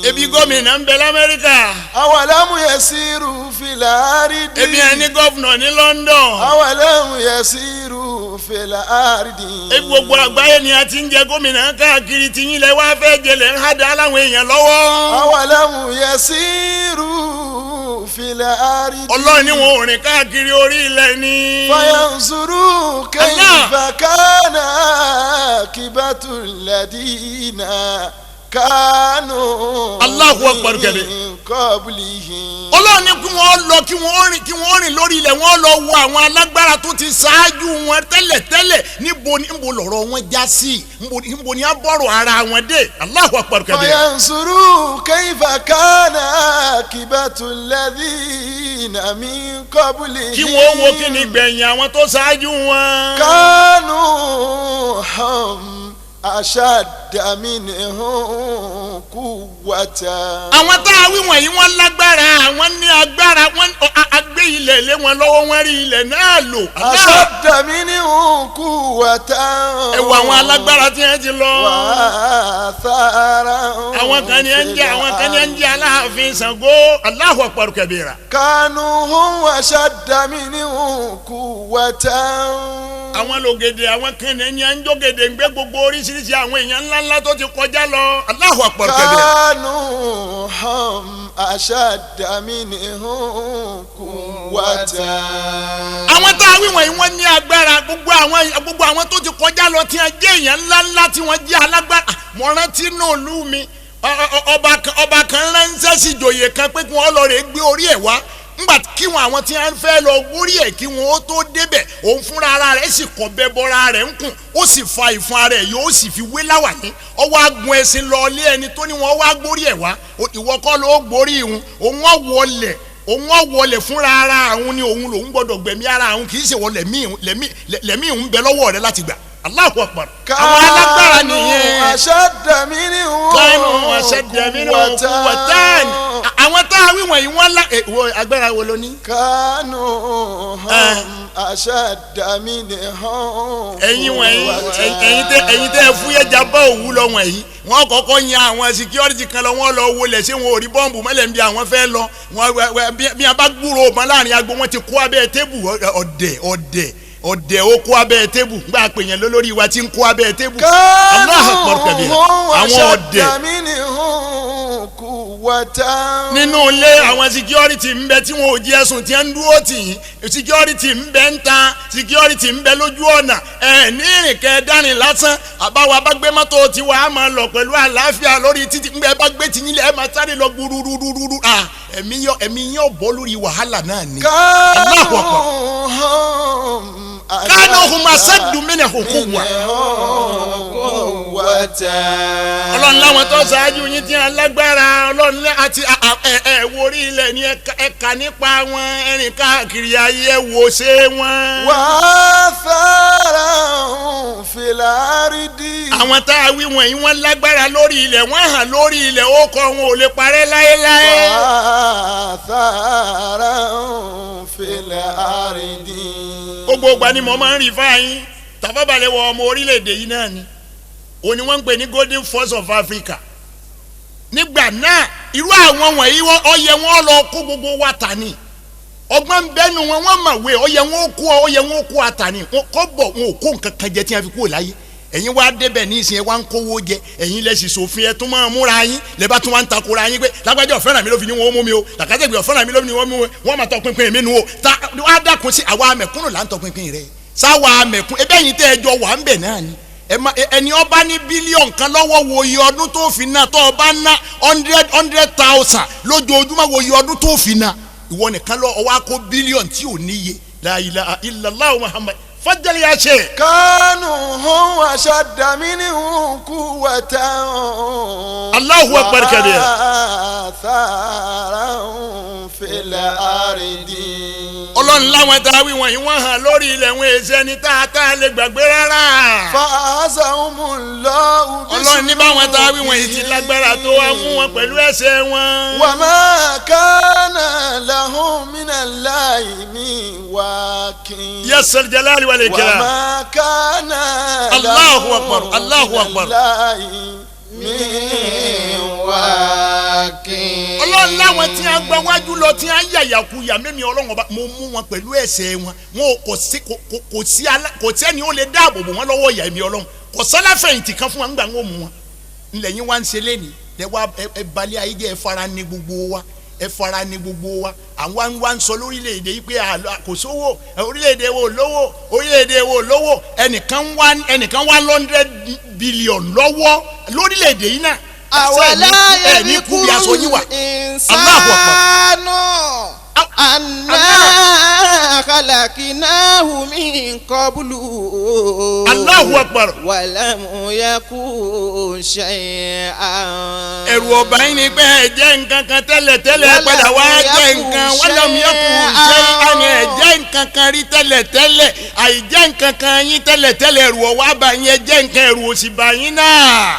Ebi gómìnà ń bẹ l'Amẹ́ríkà. أولم يسيروا في الأرض. Ebi ẹni governor ní London. أولم يسيروا في الأرض. Ebi gbogbo àgbáyé ni a ti ń jẹ gómìnà káàkiri, tí yín lẹ wá fẹ́ jẹlẹ̀ ń hádà láwọn èèyàn lọ́wọ́. أولم يسيروا في الأرض. Ọlọ́run ní wọn ò rìn káàkiri orí ilẹ̀ ni. فينظروا كيف كان عاقبة الذين كانوا Allahu Akbar kabir. من قبلهم. Ọlọ́run ní kí wọ́n lọ, kí wọ́n rìn, kí wọ́n rìn lórí ilẹ̀, wọ́n lọ wo àwọn alágbára tó ti ṣáájú wọn tẹ́lẹ̀ tẹ́lẹ̀. Níbo ni, níbo lọ̀rọ̀ wọn já sí? Níbo ni á bọ̀rọ̀ ara wọn dé? Allahu Akbar kabir. فينظروا كيف كان عاقبة الذين من قبلهم. Kí wọ́n wo kí ni gbẹ̀yìn àwọn tó ṣáájú wọn. كانوا هم أشد منهم قوة. Àwọn tá a wí wọ̀nyí, wọ́n lágbára, àwọn ní agbára, wọ́n agbé ilẹ̀ lé wọn lọ́wọ́, wọ́n rí ilẹ̀ náà lò. Allah. أشد منهم قوة. Ẹ wo àwọn alágbára tí wọ́n ti lọ. وآثارا Àwọn kan ní ẹ ń jẹ, àwọn kan ní ẹ ń jẹ Aláàfin Ṣàngó. Allahu akbar kabira. كانوا هم أشد منهم قوة. Àwọn lògèdè, àwọn kan ní ẹ ń jógèdè ń gbé gbogbo oríṣiríṣi àwọn èèyàn ńláńlá tó ti kọjá lọ. Allahu akbar kabira. كانوا هم أشد منهم قوة. Àwọn tá a wí wọ̀nyí, wọ́n ní agbára. Gbogbo àwọn tó ti kọjá lọ tí wọ́n jẹ́ èèyàn ńláńlá, tí wọ́n jẹ́ alágbára. Mo rántí náà lú mi, ọba kan ránṣẹ́ sí ìjòyè kan pé kí wọ́n lọ rè gbé orí ẹ̀ wá. Ńgbà kí wọn àwọn tí wọn fẹ́ lọ gbórí ẹ̀ kí wọn ó tó débẹ̀, òun fúnra ara rẹ̀ sì kọ̀ bẹ́ bọ́ra rẹ̀ ń kùn, ó sì fa ìfun ara ẹ̀ yóò sì fi wé láwàní. Ọwọ́ agun ẹṣin lọ lé ẹni tó ní wọn wá gbórí ẹ̀ wá. Ìwọ kọ́ ló gbórí ìhun, òun ọ̀ wọlẹ̀, òun ọ̀ wọlẹ̀ fúnra ara òun ni, òun lòun gbọ́dọ̀ gbẹ̀mí ara òun, kì í ṣe wọ lẹ̀mí ìhun bẹ lọ́wọ́ rẹ̀ láti gbà. Allahu Akbar. Àwọn alágbára nìyẹn. Ashadda minhum Kánú ashadda minhum quwwatan. Àwọn tá a wí wọ̀nyí wọ́n lá wo agbára wo ló ní. Kánú hum ashadda minhum Ẹ̀yin wọ̀nyí, ẹ̀yin tẹ́ ẹ fúyẹ́ jábọ̀ òwú lọ wọ̀nyí, wọ́n kọ́kọ́ yan àwọn security kan lọ, wọ́n lọ wọlé ṣé wọn ò rí bọ́ǹbù mọ́lẹ̀ ń bí àwọn fẹ́ lọ. Wọ́n bí a bá gbúròó mọ́ láàrin agbo, wọ́n ti kó abẹ́ tébù. Ọ̀dẹ̀ ọ̀dẹ̀ ọ̀dẹ̀ ó kó abẹ́ tébù gbà pé yẹn lólórí wa ti ń kó abẹ́ tébù. Allahu Akbar kabira. Àwọn ọ̀dẹ̀ nínú ilé, àwọn security ń bẹ tí wọn ò jí ẹ̀sùn tí ń dúró tì yín, security ń bẹ ń ta, security ń bẹ lójú ọ̀nà. Ẹ̀ ní ìrìnkẹ́ dárìn lásán. Àbáwọ̀ abágbé mọ́tò tiwa á máa lọ pẹ̀lú àlàáfíà lórí títì. Ń bẹ bá gbé tiyín lẹ̀, ẹ máa sáré lọ gbúrúrúrúrú. Ẹ̀mí yọ bọ́ lórí wàhálà náà ni. Allahu Akbar. Kánú hum ashaddu minhum quwwa. Ọlọ́run láwọn tó ṣáájú yín tí wọ́n lágbára. Ọlọ́run àti ẹ wo orí ilẹ̀ ní ẹ̀ka nípa wọn, ẹ̀rìn káàkiri ayé, ẹ wò ṣe wọn. Wàá fẹ́ràn fìlàrídì. Àwọn tá a wí wọ̀nyí wọ́n lágbára lórí ilẹ̀, wọ́n hàn lórí ilẹ̀, ó kọ́ wọn ò lè parẹ́ láéláé. Wàá fẹ́ràn fìlàrídì. Gbogbo ìgbà ni mo máa ń rí fáyín Tafawa Balewa, ọmọ orílẹ̀-èdè yìí náà ni, òun ni wọ́n ń pè ní Golden Force of Africa nígbà náà. Irú àwọn wọ̀nyí, ó yẹ wọ́n lọ kó gbogbo wa tà ní. Ọgbọ́n ń bẹ́nu wọn, wọ́n mọ̀ wé. Ó yẹ wọn kó ata ní. Wọn kọ́ bọ̀, wọn ò kó nǹkan kan jẹ tí wọ́n fi kúrò láyé. Ẹ̀yin wá débẹ̀ ní ìsìn, ẹ wá ń kówó jẹ. Ẹ̀yin lẹ sì sòfin, ẹ tún máa múra yín lẹ bá tún wá ń takora yín pé lágbájá ọ̀fẹ́ràn mi ló fi ní wọn ó mú mi o, làkàtẹ́gbẹ̀ ọ̀fẹ́ràn mi ló fi ní wọn mú mi. Wọ́n máa tọpinpin mi nu o. Ta wá dákun sí àwa mẹ̀kúnnù là ń tọpinpin rẹ̀ sáwa mẹ̀kún ebe ẹ̀yin tẹ́ ẹ jọ wà ń bẹ̀ náà ni. Ẹ má ẹni ọba ní bílíọ̀nù kan lọ́wọ́, wo iye ọdún tó fi ná. Tó ọba ná hundred hundred thousand lójoojúmọ́, wo iye ọdún tó fi ná. Ìwọ nìkan lọ ọwọ́ akó bílíọ̀nù tí ò níye. La ilaha illallah Muhammad fajjali ya ṣe. كانوا هم أشد منهم قوة Allahu akbar kabir. وآثارا في الأرض. Ọlọ́run láwọn tá a wí wọ̀nyí, wọ́n hàn lórí ilẹ̀, wọn èsì ẹni tá a lè gbàgbé rárá. فأخذهم الله. Ọlọ́run ní báwọn tá a wí wọ̀nyí ti lágbára tó, wá mú wọn pẹ̀lú ẹ̀ṣẹ̀ wọn. وما كان لهم من الله من واق. Yasal jalali wal ikram. وما كان Allahu لهم akbar, Allahu من akbar. الله من واق. Ọlọ́run láwọn tí a gba wájú lọ, tí a yàyàkuyà mímí, Ọlọ́run ọba, mo mú wọn pẹ̀lú ẹ̀ṣẹ̀ wọn. Wọn kò sí kò kò kò sí alá kò sẹ́ni ó lè dáàbò bò wọ́n lọ́wọ́ ìyà ẹ̀mí Ọlọ́run. Kò sálàfẹ̀yìntì kan fún wa ńgbà wọn mú wọn. Ńlẹ̀ yín wá ń ṣe lẹ́ni lẹ wá ẹ balẹ̀ ayé jẹ́. Ẹ fara ní gbogbo wa, ẹ fara ní gbogbo wa. Àwọn wá ń sọ lórílẹ̀‐èdè yìí pé kò sówó orílẹ̀‐èdè wo lówó, orílẹ̀‐èdè wo lówó. Ẹnìkan wá 100 billion lọ́wọ́ lórílẹ̀‐èdè yìí náà. أولا Ẹ ní kú bí aṣọ yín wà. Allahu Akbar. الإنسان أنا خلقناه من قبل Allahu Akbar. ولم يكن شيئا. Ẹ̀rù ọba yín ni pé ẹ jẹ́ nǹkan kan tẹ́lẹ̀ tẹ́lẹ̀, padà wá jẹ́ nǹkan. Walam yakun shay'an, ẹ jẹ́ nǹkan kan rí tẹ́lẹ̀ tẹ́lẹ̀. Àìjẹ́ nǹkan kan yín tẹ́lẹ̀ tẹ́lẹ̀, ẹ̀rù ọ̀wá bá yín. Ẹ jẹ́ nǹkan, ẹ̀rù òsì bá yín náà.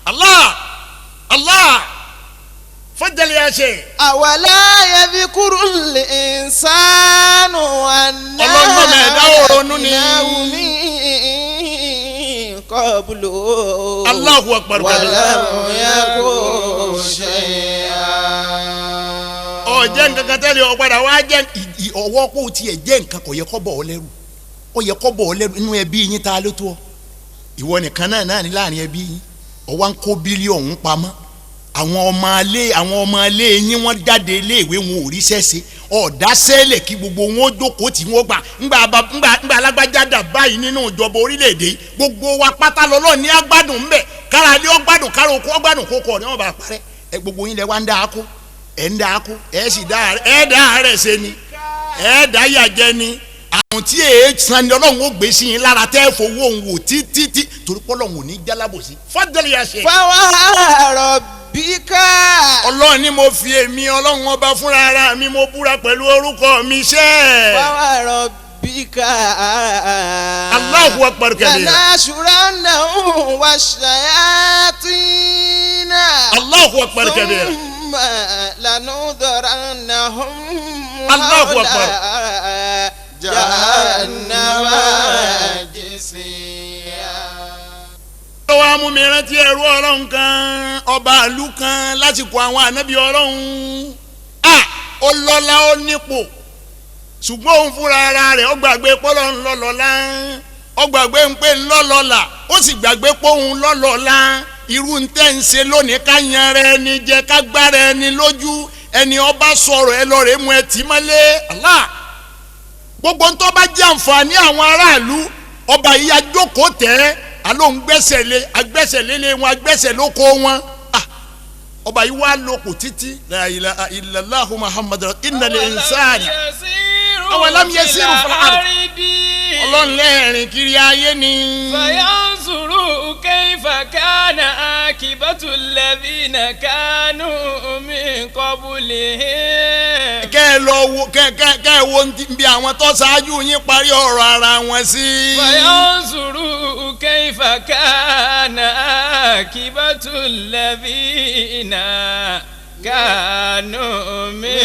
Allah Allah fọ́jẹ́lẹ̀ yà ṣe. أولا يذكر الإنسان أنا Ọlọ́run náà ẹ̀dá ò ronú ni. خلقناه من قبل Allahu akbar. ولم يكن شيئا. Ọ̀jẹ̀ nǹkan kan tẹ́lẹ̀, ó padà wá jẹ́ ọwọ́ kó tiẹ̀ jẹ́ nǹkan, kò yẹ kó bọ̀ ọ́ lẹ́rù. Ó yẹ kó bọ̀ ọ́ lẹ́rù. Inú ẹbí yín, ta ló tó ọ? Ìwọ nìkan náà náà ní láàrin ẹbí yín, ọwọ́ ń kó bílíọ̀nù pamọ́. Àwọn ọmọ alẹ́ yín, wọ́n jáde iléèwé, wọn ò ríṣẹ́ ṣe. Ọ̀dà sẹ́lẹ̀ kí gbogbo wọn ó jókòó tí wọ́n gbà ńgbà ńgbà ńgbà alágbájá dà báyìí nínú ìjọba orílẹ̀-èdè yìí, gbogbo wa pátá lọ́lọ́ ní agbádùn ńbẹ̀. Kára ilé ọgbádùn, kára oko ọgbádùn, kókó ọ̀rẹ́ wọn bá parẹ́. Ẹ gbogbo yín lẹ wá ń dá a kó. Ẹ̀ ń dá kú, ẹ̀ sì dá, ẹ̀ dá rẹ̀ ṣe ni, ẹ̀ dá yà jẹ ni. Àwọn tí èé san ni Ọlọ́run ó gbé sí yín lára tẹ́ ẹ fowó òun wò títí tí, torí pé Ọlọ́run ò ní jálábòsí fọ́dẹ̀lì yà ṣe. فوربك. Ọlọ́run ni mo fi èmi Ọlọ́run ọba fúnra ara mi, mo búra pẹ̀lú orúkọ mi ṣẹ́. فوربك. Allahu akbar kabira. لنحشرنهم والشياطين. Allahu akbar kabira. ثم لنحضرنهم الله حول أكبر. جهنم جثيا. Ó wá mú mi rántí ẹrú Ọlọ́run kan, ọba ìlú kan lásìkò àwọn ànábì Ọlọ́run. A ó lọ́lá, ó nípò, ṣùgbọ́n òun fúnra ara rẹ̀ ó gbàgbé pọ́lọ́ ńlọ́lọ́lá, ó gbàgbé ń pé ńlọ́lọ́lá, ó sì gbàgbé pọ́hùn lọ́lọ́lá. Irú ń tẹ́ ń ṣe lónìí, ká yan rẹ ẹni jẹ, ká gbára ẹni lójú, ẹni ọba sọ̀rọ̀ ẹ lọ́ọ̀rẹ́ mu ẹ tì mọ́lé. Allah, gbogbo ń tó bá jẹ́ àǹfààní àwọn aráàlú, ọba yìí ajókòó tẹ́ alóhùn gbẹ́sẹ̀ lé, agbẹ́sẹ̀ lélé wọn, agbẹ́sẹ̀ lóko wọn. Ah, ọba yìí wá lóko títí. La ilaha illallahu Muhammadu innal insana awalam yasiru fil ard. Ọlọ́run lẹ́ẹ̀rìn kiri ayé ni. فينظروا كيف كان عاقبة الذين كانوا من قبلهم. Kẹ́ ẹ lọ wo, kẹ́ ẹ wo bí àwọn tó ṣáájú yín parí ọ̀rọ̀ ara wọn sí. فينظروا كيف كان عاقبة الذين كانوا من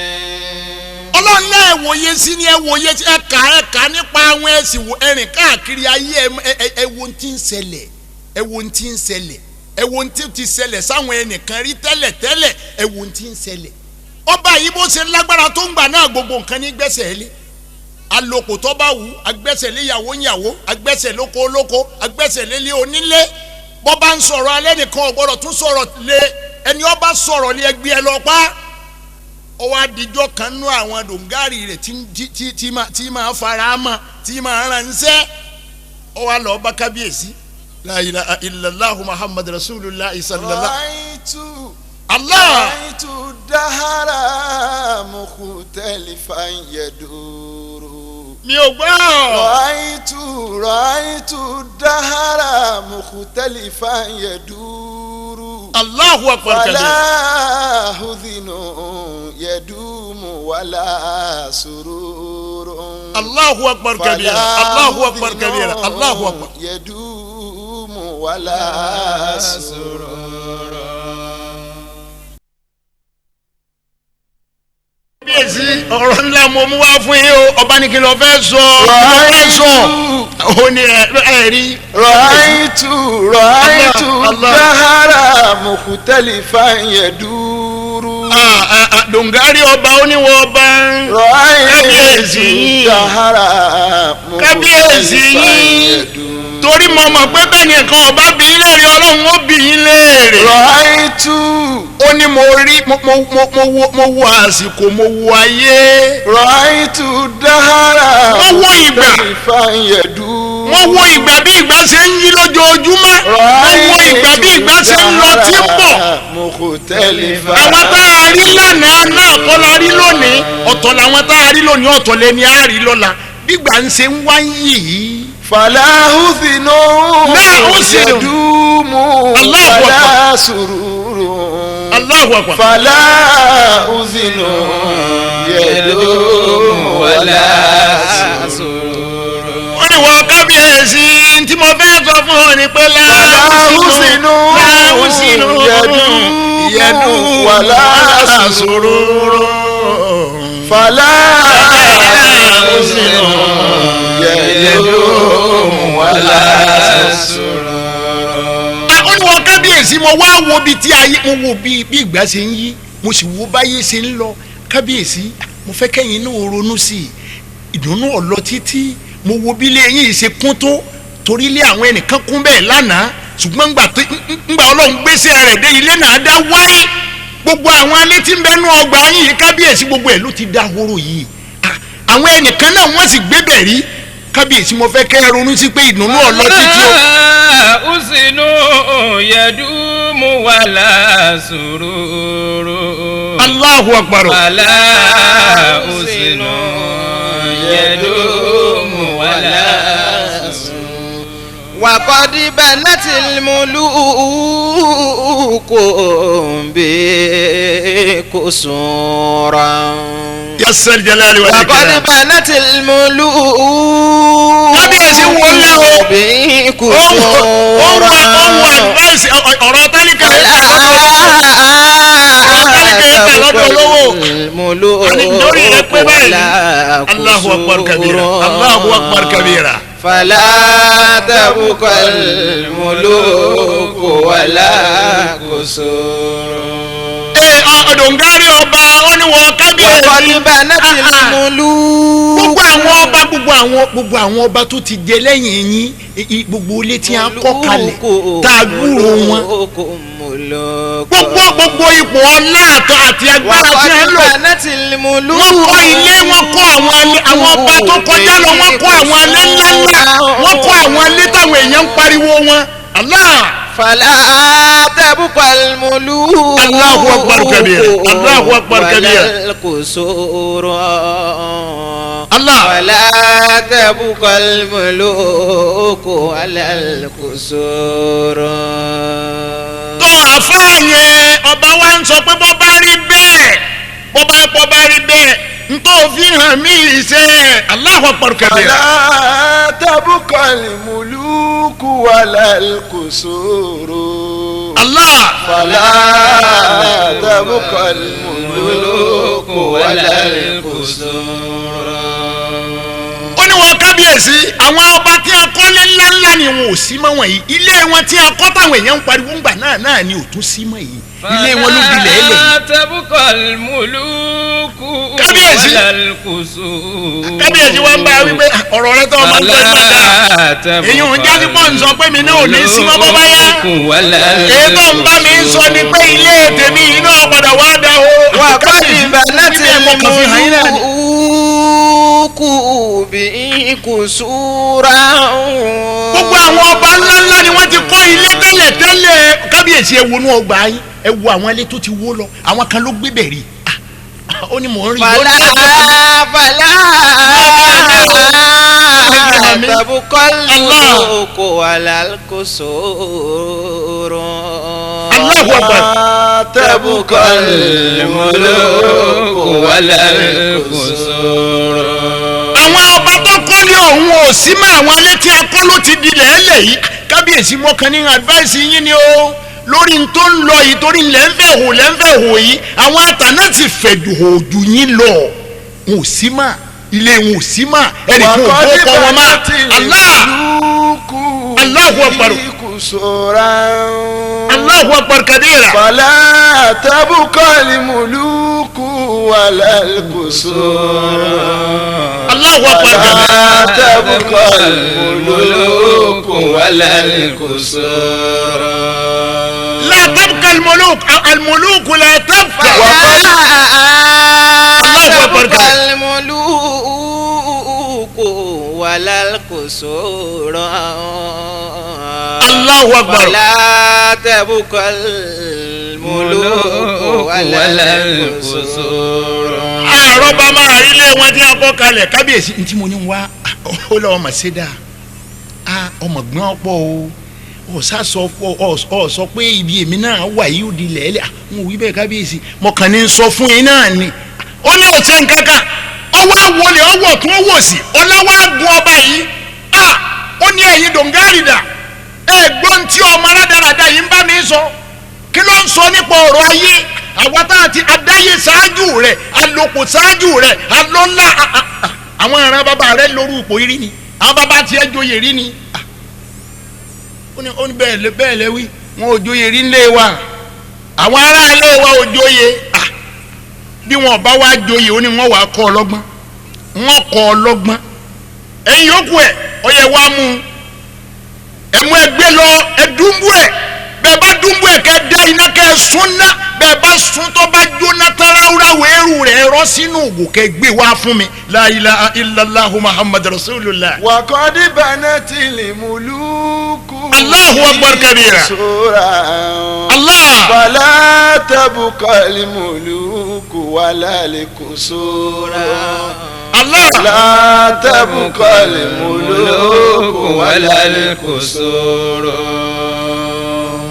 قبلهم. Ọlọ́run náà ẹ wòye sí ni, ẹ wòye sí, ẹ kà nípa àwọn ẹ̀sìn wò, ẹ̀rìn káàkiri ayé, ẹ wo ohun tí ń ṣẹlẹ̀, ẹ wo ohun tí ń ṣẹlẹ̀, ẹ wo ohun tí ti ṣẹlẹ̀ sáwọn ẹnìkan rí tẹ́lẹ̀ tẹ́lẹ̀, ẹ wo ohun tí ń ṣẹlẹ̀. Ọba yìí, bó ṣe lágbára tó ń gbà náà, gbogbo nǹkan ní gbẹ́sẹ̀ lé. Alòpò tó bá wù, agbẹ́sẹ̀ lé yàwó yàwó, agbẹ́sẹ̀ lóko lóko, agbẹ́sẹ̀ lélé onílé. Bọ́ bá ń sọ̀rọ̀ alẹ́ nìkan ò gbọ́dọ̀ tún sọ̀rọ̀ lé ẹni ọba sọ̀rọ̀ lé ẹgbẹ́ ẹ lọ pa. Ó wá dijọ́ kan nú àwọn dòǹgárì rẹ̀ tí máa fara mọ́, tí máa ránṣẹ́, ó wá lọ bá kábíyèsí. La ilaha illallahu Muhammad rasulullah sallallahu. رأيت Allah. رأيت الدهر مختلفا يدور. Mi ò gbọ́. رأيت الدهر مختلفا يدور. Allahu akbar kabir. فلا حزن يدوم ولا سرور. Allahu akbar kabir. فلا Allahu akbar حزن kabir. Allahu akbar. يدوم ولا سرور. Kábíyèsí, ọ̀rọ̀ ńlá mo mú wá fún yín o. Ọba ní kí ló fẹ́ sọ, ló fẹ́ sọ? Ó ní ẹ rí. رأيت الله. الدهر مختلفا يدور. Ah, ah, ah, dòǹgárì ọba oníwọ̀ ọba. رأيت Kábíyèsí. الدهر Kábíyèsí مختلفا yín. يدور. Torí mo mọ̀ pé bẹ́ẹ̀ ni nǹkan ọba bí yín léèrè, Ọlọ́run ó bí yín léèrè. رأيت Ó ní mo rí, mo wo àsìkò, mo wo ayé. رأيت الدهر Mo wo ìgbà. مختلفا يدور. Mo wo ìgbà bí ìgbà ṣe ń yí lójoojúmọ́. Mo wo ìgbà bí ìgbà ṣe ń lọ tí ń bọ̀. مختلفا. Àwọn tá a rí lánàá náà kọ́ la rí lónìí. Ọ̀tọ̀ làwọn tá a rí lónìí, ọ̀tọ̀ lẹni a rí lọ́la. Gbígbà ń ṣe ń wá ń yì yìí. فلا حزن لا حزن. يدوم الله أكبر. ولا سرور. Allahu akbar. فلا حزن يدوم ولا سرور. Ó ní wọ kábíyèsí, tí mo fẹ́ sọ fún ọ ni pé فلا حزن láhùsínú يدوم يدوم ولا سرور. فلا حزن يدوم ولا Ó ní wọ kábíyèsí, mo wá wo bí tí ayé, mo wo bí ìgbà ṣe ń yí, mo sì wo báyé ṣe ń lọ. Kábíyèsí, mo fẹ́ kẹ́yìn náà ronú sí i. Ìdùnnú ọ̀lọ́ títí. Mo wo bí ilé yín ṣe kún tó, torí ilé àwọn ẹnìkan kún bẹ́ẹ̀ lánàá, ṣùgbọ́n ńgbà tó ńgbà Ọlọ́run gbéṣẹ́ rẹ̀ dé, ilé náà dá wáyé. Gbogbo àwọn alé tí ń bẹnu ọgbà yín yìí, kábíyèsí, gbogbo ẹ̀ ló ti dá horo yìí. Ah, àwọn ẹnìkan náà wọ́n sì gbé bẹ̀ rí. Kábíyèsí, mo fẹ́ kẹ́ ẹ ronú sí pé ìdùnnú ọ̀lọ́ títí o. حزن يدوم ولا سرور. Allahu akbar. فلا حسن يدوم ولا سرور. وقد بنت الملوك بقصورا. Yasal jalali wa وقد ikram. بنت الملوك Kábíyèsí wọlé o. Ó ń wọ ó ń wọ advice ọ̀rọ̀ tálíkà yẹn kà lọ́dọ̀ olówó. Àní lórí rẹ pé báyìí. Allahu akbar kabira. Allahu akbar kabira. فلا تبقى الملوك ولا قصور. Ee, ọ̀dọ̀ngárì ọba ó ní wọ kábíyèsí. وقد بنت الملوك Gbogbo àwọn ọba, gbogbo àwọn ọba tó ti jẹ lẹ́yìn yín, gbogbo ilé tí a kọ́ kalẹ̀ tá a gbúrò wọn, gbogbo ipò ọlá àtọ àti agbára tí a ń lò, وقد بنت الملوك wọ́n kọ́ ilé, wọ́n kọ́ àwọn ilé. Àwọn ọba tó kọjá lọ, wọ́n kọ́ àwọn ilé ńláńlá, wọ́n kọ́ àwọn ilé táwọn èèyàn ń pariwo wọn. Allah. فلا تبقى الملوك Allahu akbar kabira. Allahu akbar kabira. ولا القصور. Allah. ولا تبقى الملوك ولا القصور. Tó àfáà yẹn, ọba wa ń sọ pé bọ́ bá rí bẹ́ẹ̀, bọ́ bá rí bẹ́ẹ̀, ntọ́ fi hàn mí ìṣe. Allahu akbar kabira. فلا تبقى الملوك ولا القصور. Allah. فلا تبقى الملوك ولا القصور. Ó ní wọn kábíyèsí, àwọn ọba tí a kọ́lé ńláńlá ni wọn ò sí mọ́ wọ̀nyí. Ilé wọn tí a kọ́ táwọn èèyàn ń pariwo ńgbà náà náà ni ò tún sí mọ́ yìí. Ilé wọn ló dilẹ̀ ẹlẹ̀ yìí. فلا تبقى الملوك Kábíyèsí. ولا القصور. Kábíyèsí wa ń bá a wípé ọ̀rọ̀ rẹ tó ọmọ ń tọ́ ìgbà dáa. فلا Èyí ò ń jásí pọ̀ ń sọ pé mi náà ò ní sí mọ́ bọ́ bá yá. ولا Èyí tó ń bá mi sọ ni pé ilé tèmi yìí náà padà wá dá o. وقد Kábíyèsí, بنت níbẹ̀ mo kàn fi hàn yín náà ni. الملوك بقصورا. Gbogbo àwọn ọba ńláńlá ni wọ́n ti kọ́ ilé tẹ́lẹ̀ tẹ́lẹ̀. Kábíyèsí, ẹ wọnú ọgbà yín, ẹ wo àwọn ilé tó ti wó lọ. Àwọn kan ló gbé bẹ̀rì. Ó ní mò ń rìn ó ní فلا تبقى الملوك ولا القصور. Allahu akbar. فلا تبقى الملوك ولا القصور. Àwọn ọba tó kọ́lé ọ̀hún ò sí mọ́. Àwọn ilé tí a kọ́ ló ti di lẹ́ẹ̀lẹ̀ yìí. Kábíyèsí, mọ́kàn ní advice yín ni o lórí n tó ń lọ yìí, torí lẹ́ ń fẹ́ hò, lẹ́ ń fẹ́ hò yìí. Àwọn àtàná ti fẹ̀ jù hò jù yín lọ, wọn ò sí mọ́, ilé wọn ò sí mọ́, ẹnì kan ò وقد bó kọ́ wọn mọ́. بنت Allah. الملوك Allahu akbar. قصورا. Allahu akbar kabira. فلا تبقى الملوك ولا القصور. Allahu akbar kabira. فلا تبقى الملوك ولا القصور. لا تبقى الملوك، الملوك لا تبقى. فلا الله أكبر. تبقى الملوك ولا القصور. Allahu akbar. فلا تبقى الملوك ولا القصور. Àárọ̀ bá máa rí ilé wọn tí a kọ́ kalẹ̀. Kábíyèsí, ntí mo ní wá, ó lọ́wọ́ mà ṣe dáa. A ọmọ gbọ́n pọ̀ o, ọ sá sọ ọ sọ pé ibi èmi náà wà yìí ó di lẹ́lẹ̀. N ò wí bẹ́ẹ̀ kábíyèsí, mo kàn ní sọ fún yín náà ni. Ó ní ọ̀sẹ̀ nǹkankan ọwọ́ àwọlé ọwọ́ tún wò sí ọlọ́wọ́ àgùn ọba yìí. A ó ní ẹ̀yin dòǹgárìdà, ẹ̀gbọ́n tí ọmọ aládàáda yìí ń bá mi sọ, kí ló ń sọ nípa ọ̀rọ̀ ayé? Àwa tá a ti adáyé ṣáájú rẹ̀, alòpò ṣáájú rẹ̀, alọ́lá. Àwọn ará bàbá rẹ̀ lórí ipò rí ni, àwọn bàbá tiẹ̀ joyè rí ni. Ó ní bẹ́ẹ̀ lẹ wí, wọn ò joyè rí nílé wa, àwọn ará ilé wa ò joyè. Bí wọn bá wá joyè, ó ní wọn wàá kọ́ ọlọ́gbọ́n, wọn kọ́ ọlọ́gbọ́n. Ẹ̀yin yòókù ẹ̀, ọyẹ wa mú un, ẹ̀mú ẹgbẹ́ lọ, ẹ̀dúnbù ẹ̀. Bẹ́ẹ̀ bá dúnbù ẹ̀, kẹ́ dá iná, kẹ́ ẹ sún ná. Bẹ́ẹ̀ bá sún, tó bá jóná tán ráúráú, eérú. Eérú rẹ̀ rọ́ sínú ògùnkẹ́ gbé wá fún mi. La ilaha illallahu muhammad rasulullah. وقد بنت الملوك Allahu akbar kabira. قصورا Allah. فلا تبقى الملوك ولا القصور Allah. لا تبقى الملوك ولا القصور.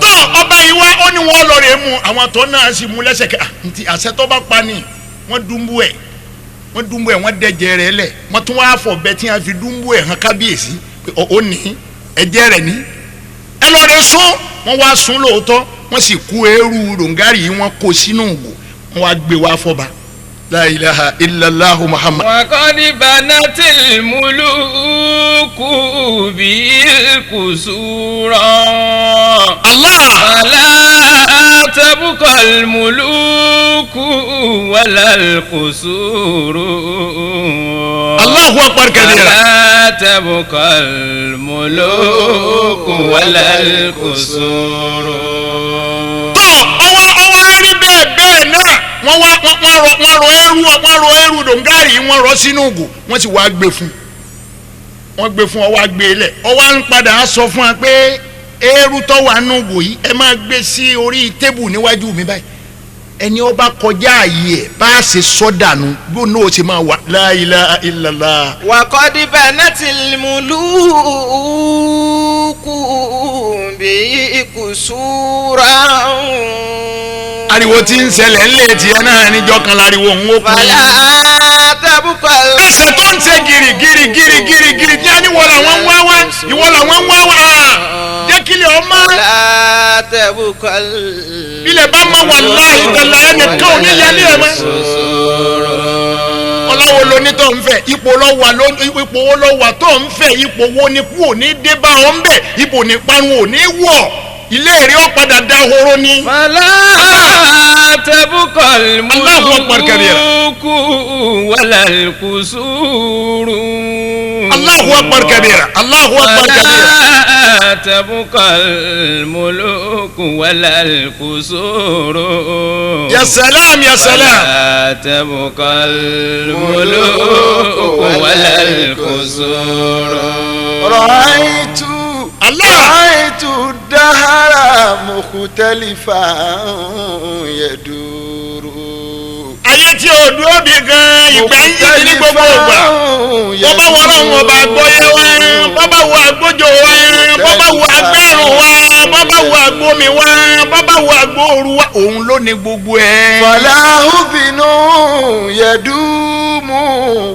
Tó ọba yìí wá, ó ní wọn lọ rè mú àwọn tó náà sì mú lẹ́sẹ̀kẹ́. Ah, ntí àṣẹ tó bá pa ni wọ́n dúnbú ẹ̀, wọ́n dúnbú ẹ̀, wọ́n dẹ̀jẹ̀ rẹ̀ lẹ̀, wọ́n tún wáá fọ̀ bẹ́ẹ̀ tí wọ́n fi dúnbú ẹ̀ hàn kábíyèsí pé ó ní ẹ̀jẹ̀ rẹ̀ ní. Ẹ lọ rè sún. Wọ́n wá sún lóòótọ́, wọ́n sì kú eérú ròǹgárì yìí, wọ́n kó sínú ògò, wọ́n wá gbé wá fọba. La ilaha illallahu muhammad. وقد بنت الملوك بالقصور Allah. فلا تبقى الملوك ولا القصور. Allahu akbar kabira. فلا تبقى الملوك ولا القصور. Tó ọwọ́ ọwọ́ rí bẹ́ẹ̀ bẹ́ẹ̀ náà, wọ́n wá wọ́n rọ eérú, wọ́n rọ eérú dòǹgárì, wọ́n rọ sínú ògò, wọ́n sì wá gbé fún, wọ́n gbé fún, ọwọ́ gbé lẹ̀, ọwọ́ ń padà sọ fún wa pé eérú tó wà nù ògò yìí, ẹ máa gbé sí orí tébù níwájú mi báyìí, ẹni ó bá kọjá ààyè ẹ̀ bá a ṣe sọ dànù bí òun náà ó ṣe máa wà. La ilaha illallah. وقد بنت الملوك به قصورا Ariwo tí ń ṣẹlẹ̀ ńlẹ̀ tiẹ̀ náà níjọ́ kan láriwo ń ó kún. فلا تبقى Ẹsẹ̀ tó ń ṣe gírí gírí gírí gírí gírí ní ẹni wọ́n làwọn ń wá wá, ìwọ làwọn ń wá wá, jẹ́ kí ilẹ̀ ọmọ. فلا تبقى Ilẹ̀ bá mọ, wàláhì tẹ̀lé, ẹnìkan ò ní yẹlé ẹ̀ mọ́. Ọláwo lo ní tó ń fẹ́? Ipò lọ́wà ló, ipò wo lọ́wà tó ń fẹ́? Ipò wo ni kú ò ní dé bá ọ ń bẹ̀? Ipò ní parun ò ní wọ̀, ilé èrè ó padà dahoro ni. فلا تبقى الله أكبر كبيرا. الملوك ولا القصور. Allahu akbar kabira, Allahu akbar kabira. فلا تبقى الملوك ولا القصور. Ya salam, ya salam. فلا تبقى الملوك ولا القصور. رأيت Allah. رأيت الدهر مختلفا يدور. Ayé tí o dúró bí gan, ìgbà ń yí ní gbogbo ìgbà. Bọ́bá wọ ọlọ́run ọba àgbọ́yé wa, bọ́bá wọ àgbójò wa, bọ́bá wọ agbẹ́rùn wa, bọ́bá wọ àgbómi wa, bọ́bá wọ àgbóoru wa, òun ló ní gbogbo ẹ̀. فلا حزن يدوم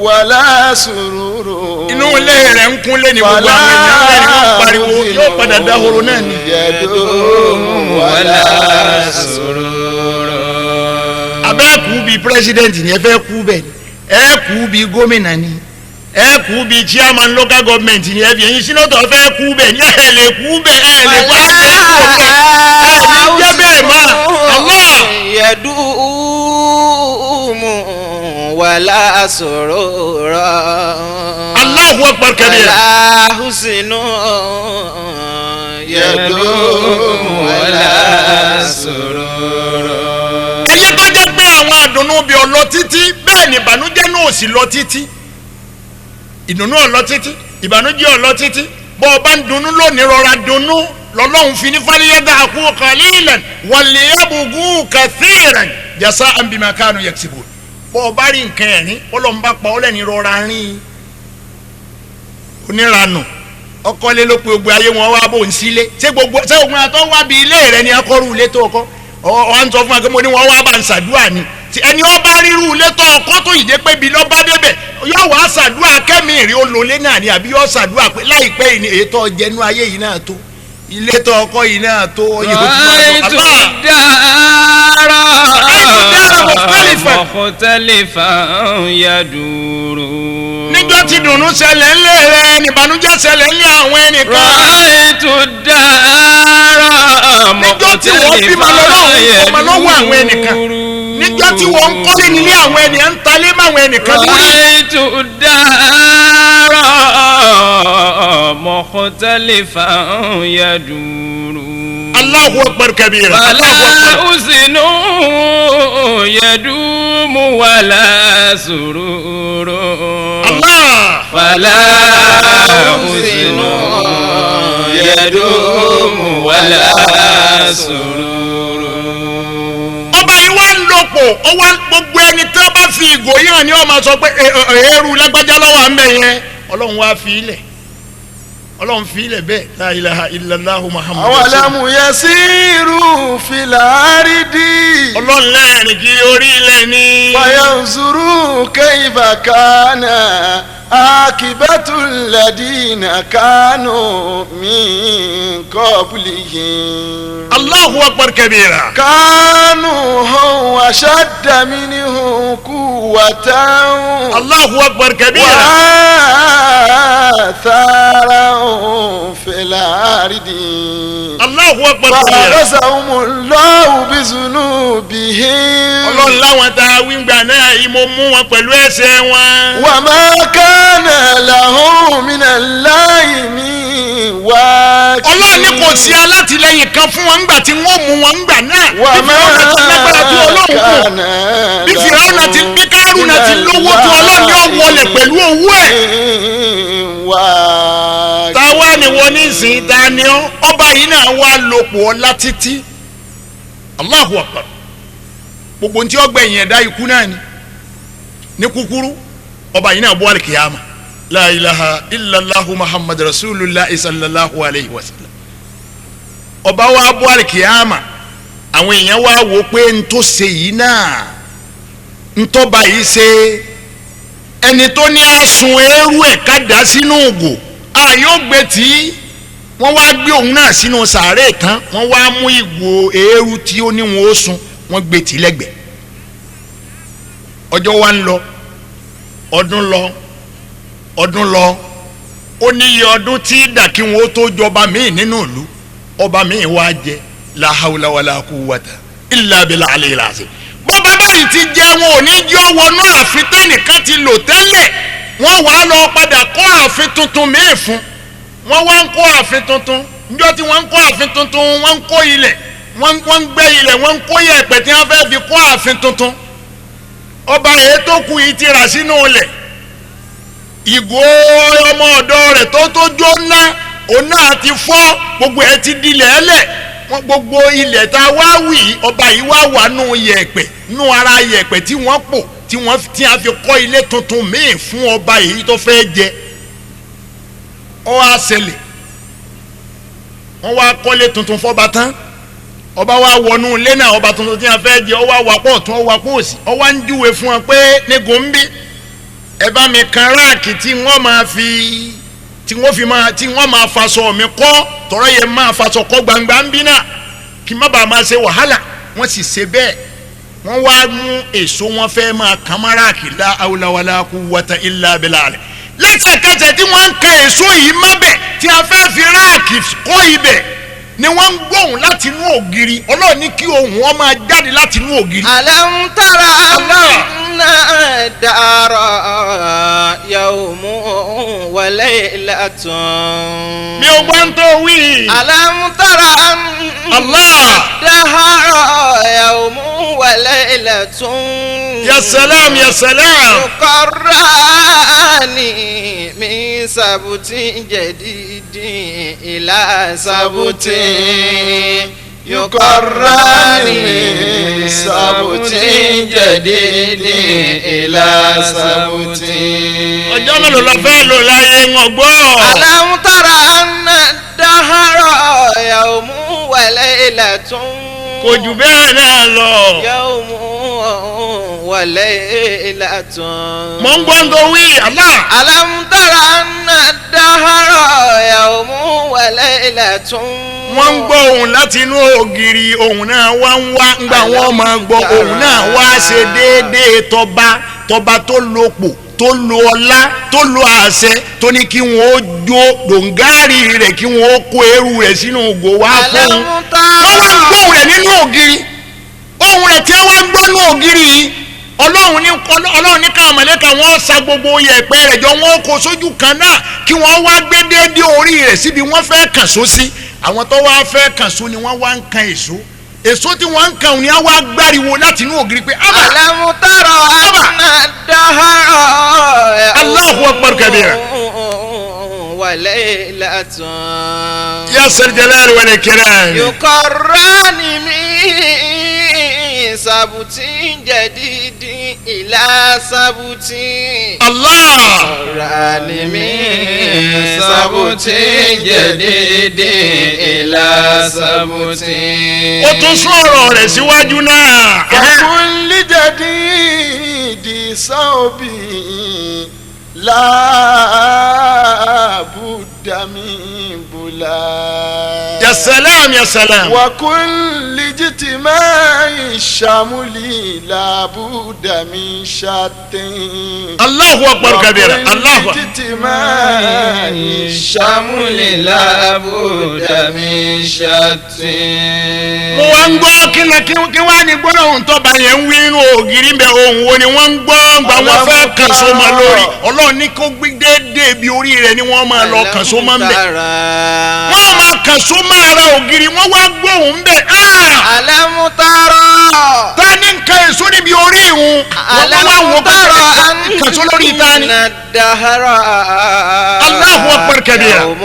ولا سرور. Inú ilé rẹ̀ ń kúnlé ní gbogbo àwọn èèyàn ńlá ni wọ́n ń pariwo, yóò padà dahoro náà ni. يدوم ولا ولا سرور. Abẹ́ kú bíi president ni, ẹ fẹ́ kú bẹ́ẹ̀ ni, ẹ kú bíi gómìnà ni, ẹ kú bíi chairman local government ni, ẹ fi ẹ̀yin senator fẹ́ kú bẹ́ẹ̀ ni, ẹ lè kú bẹ́ẹ̀, ẹ lè kú bẹ́ẹ̀, ẹ lè jẹ́ bẹ́ẹ̀ mọ́. Allah. يدوم ولا سرور. Allahu akbar kabira. ولا حزن يدوم ولا سرور. Ayé tó jẹ́ pé àwọn àdùnnú bí ọlọ títí, bẹ́ẹ̀ ni ìbànújẹ́ náà ò sì lọ títí. Ìdùnnú ọlọ títí, ìbànújẹ́ ọlọ títí. Bọ́ ọ bá ń dunnú lónìí, rọra dunnú. Lọ́lọ́run fi ní falyadhaku qalilan waliyabghu kathiran jasa'an bima kanu yaksibun. Bọ́ ọ bá rí nǹkan ẹ̀rín, Ọlọ́run bá pa ọ́ lẹ́ni, rọra rín. Oníranù ọkọlé ló pe gbogbo ayé wọn wá bò ń sílé. Ṣé gbogbo ṣé ogun àtọ́ wá bí ilé rẹ ni akọ́rù ilé tó ọkọ́ ọ wá ń sọ fún wa pé mo ní wọn wá bá ń ṣàdúrà ni? Tí ẹni ọba ríru ilé tó ọkọ́ tó yìí dé pé ibi lọ́ba débẹ̀, yóò wá ṣàdúrà kẹ́mi ìrìn olólé náà ni, àbí yóò ṣàdúrà pé láìpẹ́ yìí ni èyí tó jẹnu ayé yìí náà tó ilé tó ọkọ́ yìí náà tó yìí tó ti máa lọ. رأيت Allah. الدار رأيت الدار مختلفا. مختلفا يدور. Níjọ́ tí dùnnú ṣẹlẹ̀ ńlẹ̀ rẹ nìbànújẹ́ ṣẹlẹ̀ ńlẹ̀ àwọn ẹnìkan. رأيت الدار Níjọ́ tí wọ́n bímọ lọ́wọ́ ọmọ lọ́wọ́ àwọn ẹnìkan. Níjọ́ tí wọ́n ń kọ́lé nílé àwọn ènìyàn ń talé máwọn ẹnìkan lórí. رأيت الدار مختلفا يدور. Allahu akbar kabira. فلا Allahu akbar. حزن يدوم ولا سرور Allah. فلا حزن يدوم ولا سرور Ọba yìí wá ń lòpọ̀, ó wá gbogbo ẹni tí wọ́n bá fi ìgò yìí hàn ní ó máa sọ pé ẹrú lágbájá lọ́wọ́ à ń bẹ̀ yẹn. Ọlọ́run wá fi ilẹ̀, Ọlọ́run fi ilẹ̀ bẹ́ẹ̀. La ilaha illallahu Muhammadu rasulullah. أولم يسيروا في الأرض Ọlọ́run lẹ́rìn kí orí ilẹ̀ ní. فينظروا كيف كان عاقبة الذين كانوا من قبلهم Allahu akbar kabira. كانوا هم أشد منهم قوة Allahu akbar kabira. وآثارا في الأرض Allahu akbar kabira. فأخذهم الله بذنوبهم Ọlọ́run láwọn tá a wí gbà náà yìí, mo mú wọn pẹ̀lú ẹ̀ṣẹ̀ wọn. وما كان لهم من الله من واق Ọlọ́run ní kò sí alátìlẹyìn kan fún wọn ńgbà tí wọ́n mú wọn ńgbà náà. Bí وما Fìràwọ̀nà ti lágbára tó Ọlọ́run kù. كان Bí Fìràwọ̀nà ti bí Kárùnà ti lówó tó, Ọlọ́run yóò wọlé pẹ̀lú owó ẹ̀. من واق Ta wá ni wọ́n ní ìsìn, ta ni ọ́? Ọba yìí náà wá lòpọ̀ ọlá títí. Allahu akbar. Gbogbo ntí ọgbẹ̀yìn ẹ̀dá ikú náà ni. Ní kúkúrú, ọba yìí náà bọ́ àlìkìyàmà. La ilaha illallahu Muhammad rasulillah sallallahu alayhi wa sallam. Ọba wa bọ́ àlìkìyàmà, àwọn èèyàn wá wò pé n tó ṣe yìí náà, ntọ́ba yìí ṣe, ẹni tó ní àsun eérú ẹ̀ ká dá sínú ògò àyò gbé tí wọ́n wá gbé òun náà sínú sàárè tán, wọ́n wá mú ìgò eérú tí ó ní wọn ó sun, wọ́n gbé tì lẹ́gbẹ̀ẹ́. Ọjọ́ wa ń lọ, ọdún lọ, ọdún lọ, ó ní iye ọdún tí dà kí wọn ó tó jọba míì nínú ìlú. Ọba míì wá jẹ. La hawla wala quwwata illa billahi aliyil azim. Bọ́ba báyìí ti jẹ́, wọn ò ní jọ́ wọnú ààfin tẹ́nìkan ti lò tẹ́lẹ̀. Wọ́n wàá lọ padà kọ́ ààfin tuntun míì fún. Wọ́n wá ń kọ́ ààfin tuntun. Níjọ́ tí wọ́n ń kọ́ ààfin tuntun, wọ́n ń kó ilẹ̀, wọ́n ń gbẹ́ ilẹ̀, wọ́n ń kó yẹ̀pẹ̀ tí wọ́n fẹ́ fi kọ́ ààfin tuntun. Ọba èyí tó kù yìí ti rà sínú ilẹ̀. Ìgò ọmọ ọ̀dọ́ rẹ̀ tó jóná, òun náà ti fọ́, gbogbo ẹ̀ ti dilẹ̀ ẹlẹ̀. Wọ́n gbogbo ilẹ̀ tá a wá wì í, ọba yìí wá wà nù yẹ̀pẹ̀, nù ara yẹ̀pẹ̀ tí wọ́n pò tí wọ́n tí a fi kọ́ ilé tuntun míì fún ọba yìí tó fẹ́ jẹ. Ó wá ṣẹlẹ̀, wọ́n wá kọ́lé tuntun fọ́ba tán. Ọba wa wọnú ilé náà, ọba tuntun tí a fẹ́ jẹ, ó wá wà pọ̀ tún, ó wà pọ̀ òsì, ó wá ń júwe fún wọn pé ní gòńbí, ẹ bá mi kan ráàkì tí wọ́n máa fi tí wọ́n fi máa tí wọ́n máa faṣọ mi kọ́ tọ́rọ yẹn, máa faṣọ kọ́ gbangba ń bí náà kí n má bàa máa ṣe wàhálà. Wọ́n sì ṣe bẹ́ẹ̀. Wọ́n wá mú èso, wọn fẹ́ máa kàn má ráàkì. La hawla wala quwwata illa billah. Lẹ́sẹ̀kẹsẹ̀ tí wọ́n ń kan èso yìí má bẹ̀ tí a fẹ́ fi ráàkì kọ́ ibẹ̀ ni wọ́n ń gbóhùn láti inú ògiri. Ọlọ́run ní kí ohùn wọn máa jáde láti inú ògiri. ألم تر الله. أن الدار يوم وليلة Mi ò gbọ́ ń tó wí. ألم تر أن Allah. الدهر يوم وليلة Ya salam, ya salam. يقران من سبت جديد إلى سبت، يقران من سبت جديد إلى سبت. Ọjọ́ mélòó la fẹ́ lò láyé ń gbọ́? ألم تر أن الدهر يوم وليلة Kò jù bẹ́ẹ̀ náà lọ. يوم وليلة Mò ń gbọ́ ń tó wí, Allah. ألم تر أن الدهر يوم وليلة Wọ́n ń gbọ́ ohùn láti inú ògiri. Ohùn náà wá ń wá ńgbà wọ́n máa gbọ́ ohùn náà wá ṣe déédéé tọba, tọba tó lopò, tó lo ọlá, tó lo àṣẹ, tó ní kí wọ́n ó jó dòǹgárì rẹ̀, kí wọ́n ó kó eérú rẹ̀ sínú ògo wá fún un. ألم Wọ́n wá ń تر gbóhùn rẹ̀ nínú ògiri. Ohùn rẹ̀ tí wọ́n ń gbọ́ nínú ògiri yìí, Ọlọ́run ní káwọn mọ̀lẹ́kà wọ́n sa gbogbo yẹ̀pẹ̀ rẹ̀ jọ, wọ́n kó sójú kan náà, kí wọ́n wá gbé déédéé orí rẹ̀ síbi wọ́n fẹ́ kàn só sí. Àwọn tó wá fẹ́ kàn so ni wọ́n wá ń kan èso, èso tí wọ́n ń kan ni wọ́n wá gbáriwo láti inú ògiri pé ábà. ألم تر أن الدهر Allahu akbar kabira. وليلة Ya sal jalali wal ikram. يقران من سبت جديد إلى سبت. Allah. يقران من سبت جديد إلى سبت. Ó tún sún ọ̀rọ̀ rẹ̀ síwájú náà. وكل جديد ثوب لا بد من بلا. Ya salam ya salam. وكل اجتماع الشمل لا بد من شت. Allahu akbar kabira. Allahu. وكل اجتماع الشمل لا بد من شت. Mo wá ń gbọ́ kí ni kí wá ní gbọ́dọ̀ ohun tó bá yẹn ń wí nínú ògiri ń bẹ, ohun wo ni wọ́n ń gbọ́ gbà wọ́n fẹ́ kàn so mọ́ lórí. Ọlọ́run ní kó gbé déédéé bí orí rẹ̀ ni wọ́n máa lọ kàn so mọ́ ń bẹ̀. Wọ́n máa kàn so mọ́ ara ògiri, wọ́n wá gbóhùn ń bẹ̀. ألم تر Ta ni nǹkan èso níbi orí ìhun? Wọ́n wá wò ألم تر kàn so lórí ta ni. أن الدهر Allahu akbar kabira. يوم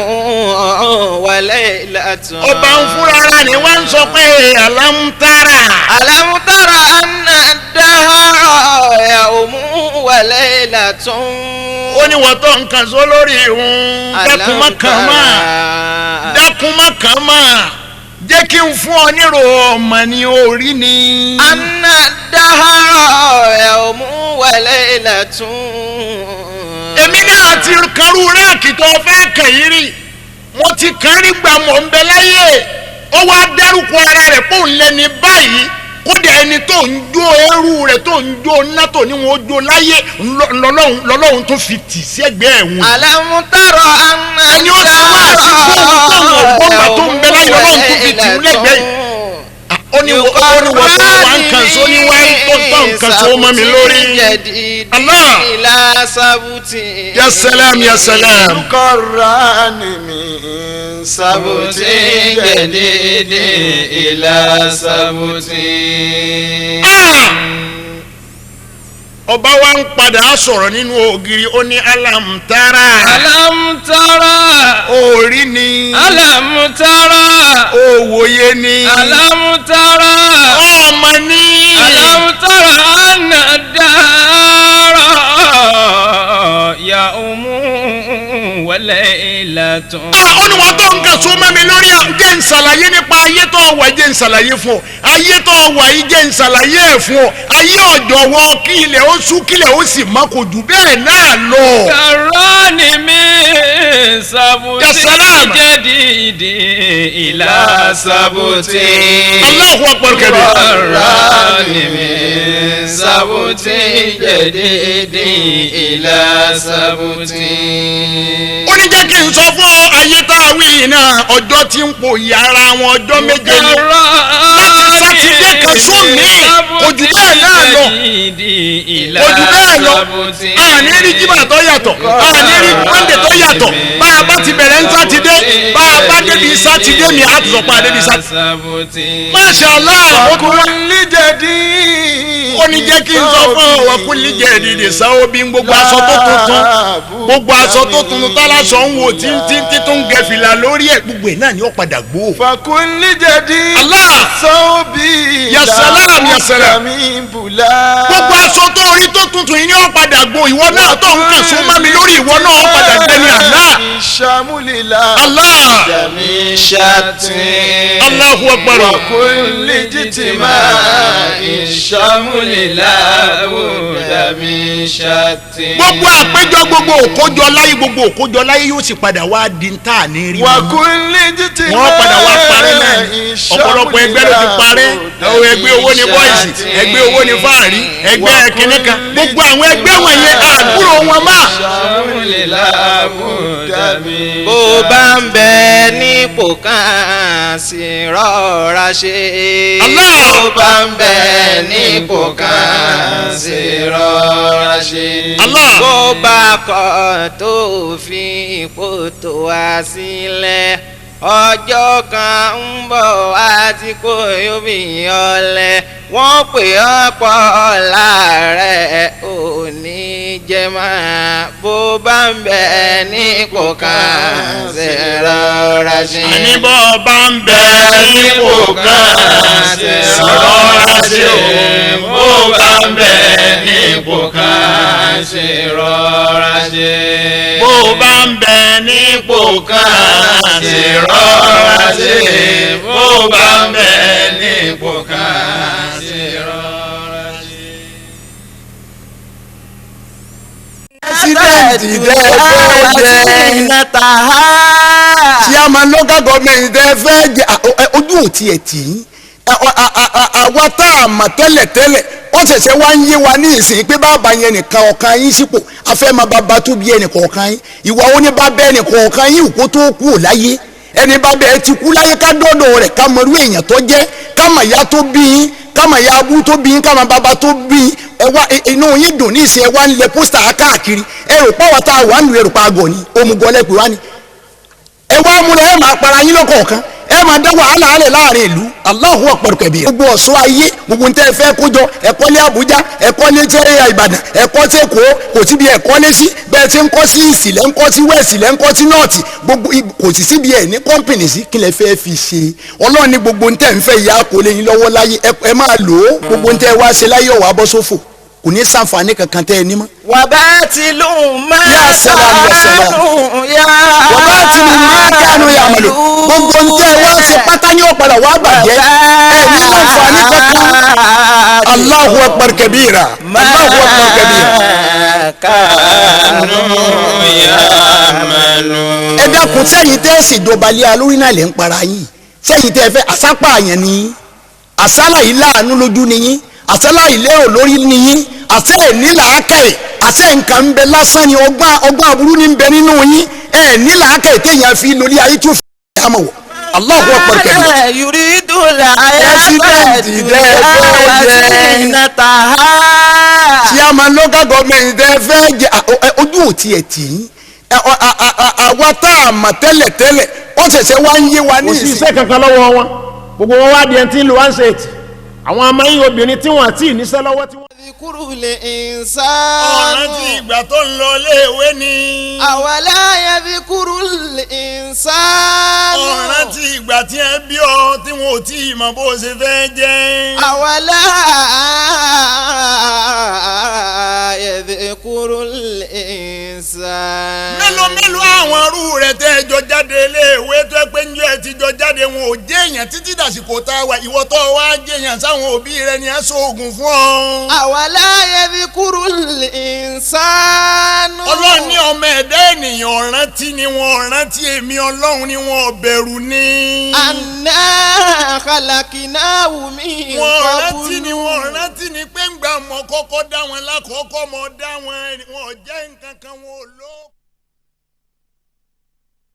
وليلة. Ọba ń fúnra ara ni wọ́n ń sọ pé alámútárà. ألم تر أن الدهر يوم وليلة. Ó ní wọ́n tó nǹkan sọ lórí ìhun, dákun má kàn máa, dákun má kàn máa, jẹ́ kí n fún ọ nírò ọmọ ní orí ni. أن الدهر يوم وليلة. Èmi náà ti karú ráàkì tó fẹ́ kàn yín rí, mo ti kàn rí gbà mọ̀ ń bẹ láyé. Ó wá dárúkọ ara rẹ̀ pé òun lẹ́ni báyìí, kódà ẹni tó ń jó ẹrú rẹ̀ tó ń jó nátò ní wọn ó jó láyé lọ́lọ́hun tó fi tì sẹ́gbẹ̀ẹ́ ẹ̀hún. ألم تر أن Ẹni ó ti wá sí fóun tóun ọ̀gbọ́n tó ń bẹ láyé lọ́lọ́hun tó fi tì í lẹ́gbẹ̀ẹ́ yìí. Ó ní wọ́n tó wà ń kàn só ní wáyé tó tó nǹkan só mọ́ mi lórí. Allah. إلى سبت. Ya salam ya salam. قران من سبت سبت جديد إلى سبت. Ah! Ọba wa ń padà sọ̀rọ̀ nínú ògiri, ó ní alamtara. ألم تر. Orí ni. ألم تر. Òwòye ni. ألم تر. Ọmọ ni. ألم تر أن الدهر يوم وليلة. Ah, ó ní wọn tó ń kàn sún mọ́ mi lórí, jẹ́ ń ṣàlàyé nípa ayé tó wà, jẹ́ ń ṣàlàyé fún ọ ayé tó wà yìí, jẹ́ ń ṣàlàyé ẹ̀ fún ọ. Ayé ọ̀jọ̀wọ́ kí ilẹ̀ ó sú kílẹ̀ ó sì má kò jù bẹ́ẹ̀ náà lọ. كران من سبت يا سلام. جديد إلى سبت. Allahu akbar kabir. كران من سبت جديد إلى سبت. Ó ní jẹ́ kí n sọ fún ọ, ayé tá a wí yìí náà, ọjọ́ tí ń pò yàrá wọn ọjọ́ 7 ni. Láti Sátidé kan sómi, kò jù bẹ́ẹ̀ náà lọ, kò jù bẹ́ẹ̀ lọ. Àní rí jímọ̀ tó yàtọ̀, àní rí Monday tó yàtọ̀. Bá a bá ti bẹ̀rẹ̀ ní Sátidé, bá a bá débi Sátidé mi, a tún sọ pé a débi Sátidé. Masha Allah, ó tún wá. وكل جديد Ó ní jẹ́ kí n sọ fún ọ, wọ́n kú lè jẹ́ ìdìdì sáwọ́ bí gbogbo aṣọ tó tuntun, gbogbo aṣọ tó tuntun tálásọ ń wò tí tí tí tó ń gẹ fìlà lórí ẹ̀, gbogbo ẹ̀ náà ni ó padà gbó. فكل جديد Allah. ثوب Ya salam, ya salam. من بلا. Gbogbo aṣọ tó orí tó tuntun yìí ni ó padà gbó. Ìwọ náà tó ń kàn sún mọ́ mi lórí, ìwọ náà ó padà gbẹni àná. الشمل لا Allah. من شت. Allahu akbar. وكل اجتماع الشمل لا بد من شت. Gbogbo àpéjọ, gbogbo òkójọ láyé, gbogbo òkójọ láyé yóò sì padà wá di ntá ní rí wọn. وكل اجتماع Wọ́n padà wá parẹ́ náà ni. Ọ̀pọ̀lọpọ̀ ẹgbẹ́ ló ti parẹ́. Àwọn ẹgbẹ́ owó ni bọ́ìsì, ẹgbẹ́ owó ni fáàrí, ẹgbẹ́ kìnìún kan, gbogbo àwọn ẹgbẹ́ wọ̀nyẹn àbúrò wọn máa. الشمل لا بد من Bó bá ń bẹ nípò kan sì rọra ṣe. Allah. Bó bá ń bẹ nípò kan sì rọra ṣe. Allah. Bó bá kọ̀ tó fi ipò tó wá sílẹ̀. Ọjọ́ kan ń bọ̀ àti kò yóò bí ọlẹ̀. Wọ́n pè ọ́ pọ̀ láàrẹ̀ ò ní jẹ́ máa. Bó bá ń bẹ nípò kan ṣe rọra ṣe. Àní bọ́ bá ń bẹ nípò kan ṣe rọra ṣe o. Bó bá ń bẹ nípò kan ṣe rọra ṣe. Bó bá ń bẹ nípò kan ṣe rọra ṣe. Bó bá ń bẹ nípò kan ṣe rọra ṣe. President tẹ́ fẹ́ jẹ, chairman local government tẹ́ fẹ́ jẹ, ojú ò tiẹ̀ tì í. Àwa tá a mọ̀ tẹ́lẹ̀tẹ́lẹ̀, ó ṣẹ̀ṣẹ̀ wá ń yé wa ní ìsìn pé bàbá yẹn nìkan ọ̀kan yín sípò, afẹ́ máa bàbá tó bí ẹnì kọ̀ọ̀kan yín. Ìwà ó ní bàbá ẹnì kọ̀ọ̀kan yín kó tó kú ò láyé. Ẹni bàbá ẹ ti kú láyé, ká dọ́dọ̀ rẹ̀, ká mọ̀rú èèyàn tó jẹ́, ká mọ̀ ìyá tó bí yín, ká mọ̀ ìyá abú tó bí yín, ká mọ̀ bàbá tó bí yín. Ẹ wá inú yín dùn ní ìsìn, ẹ wá ń lẹ pósítà káàkiri. Ẹ rò pàwọ́ tá a wà nù, ẹ rò pa àgọ̀ ni, òmùgọ̀ lẹ pè wá ni. Ẹ wá múra, ẹ máa para yín lọ́kọ̀ọ̀kan, ẹ máa dá wàhálà alẹ̀ láàrin ìlú. Allahu Akbar kabir. Gbogbo ọ̀ṣọ́ ayé, gbogbo ntẹ́ ẹ fẹ́ kójọ, ẹ̀kọ́ lé Àbújá, ẹ̀kọ́ lé tẹ́rẹ́ Ìbàdàn, ẹ̀kọ́ tẹ́ kó kò síbi ẹ̀kọ́ lé sí. Bẹ́ẹ̀ ti ń kọ́ sí ìsìlẹ̀, ń kọ́ sí wẹ́ẹ̀sì, lẹ́ ń kọ́ sí nọ́ọ̀tì, gbogbo kò sì síbi ẹ̀ ní kọ́mpìnì sí. Kí lẹ fẹ́ fi ṣe? Ọlọ́run ní gbogbo ntẹ́ ń fẹ́ ìyá kò lè yín lọ́wọ́ láyé, ẹ máa lò ó. Gbogbo ntẹ́ wá ṣe láyé ọ̀wá bọ́ sófò, kò ní ṣàǹfààní kankan tẹ́ ẹ ní mọ́. وباطل ما يا سلام، يا سلام. كانوا وباطل ما كانوا يعملون. Gbogbo ntẹ́ wá ṣe pátá ní ọ̀padà wá bàjẹ́, ẹ ní láǹfààní kankan. Allahu akbar kabira, Allahu akbar kabira. كانوا يعملون. Ẹ dákun, sẹ́yìn tẹ́ ṣèjọba lé alórí náà lè ń para yín. Sẹ́yìn tẹ́ fẹ́ àsápà yẹn ni yín, àsálà yìí láàánú lójú ni yín, àsálà yìí lérò lórí ni yín, àṣẹ ẹ̀ ní làákàyè, àṣẹ nǹkan ń bẹ lásán ni, ọgbọ́n ọgbọ́n aburú ní ń bẹ nínú yín. Ẹ̀ ní làákàyè téèyàn fi lórí ayé tó fi àmọ̀ wọ̀. Allahu akbar kabira. يريد الحياة President الدنيا tẹ́ fẹ́ jẹ, وزينتها. Chairman local government tẹ́ fẹ́ jẹ, ojú ò tiẹ̀ tì í. Àwa tá a mọ̀ tẹ́lẹ̀tẹ́lẹ̀, ó ṣẹ̀ṣẹ̀ wá ń yé wa ní Kò sí ìsìn. iṣẹ́ kankan lọ́wọ́ wọn, gbogbo wọn wá di ẹni tí ń lo handset. Àwọn amáyín obìnrin tí wọ́n àti ìníṣẹ́ lọ́wọ́ tí wọ́n. يذكر الإنسان Ọ̀ràn tí ìgbà tó ń lọ léèwé ni. أولا يذكر الإنسان Ọ̀ràn tí ìgbà tí ẹ bí ọ tí wọn ò tí ì mọ bó ṣe fẹ́ jẹ́. أولا يذكر الإنسان Mélòó mélòó àwọn arú rẹ̀ tẹ́ ẹ jọ jáde léèwé tó ẹ pé ń jọ ẹ ti jọ jáde, wọn ò jẹ́ èèyàn títí dàsìkò tá a wà. Ìwọ tó wá jẹ́ èèyàn, sáwọn òbí rẹ̀ ni ẹ sóògùn fún ọ. أولا يذكر الإنسان Ọlọ́run ní ọmọ ẹ̀dá ènìyàn ọ̀rántí ni, wọn ọ̀rántí èmi Ọlọ́run ni, wọn ò bẹ̀rù ni. أنا خلقناه من Wọn ọ̀rántí قبل ni, wọn ọ̀rántí ni pé ńgbà mọ́ kọ́kọ́ dá wọn lákọ̀ọ́kọ́ mọ́ dá wọn, wọn ò jẹ́ nǹkan kan, wọn ò lóko.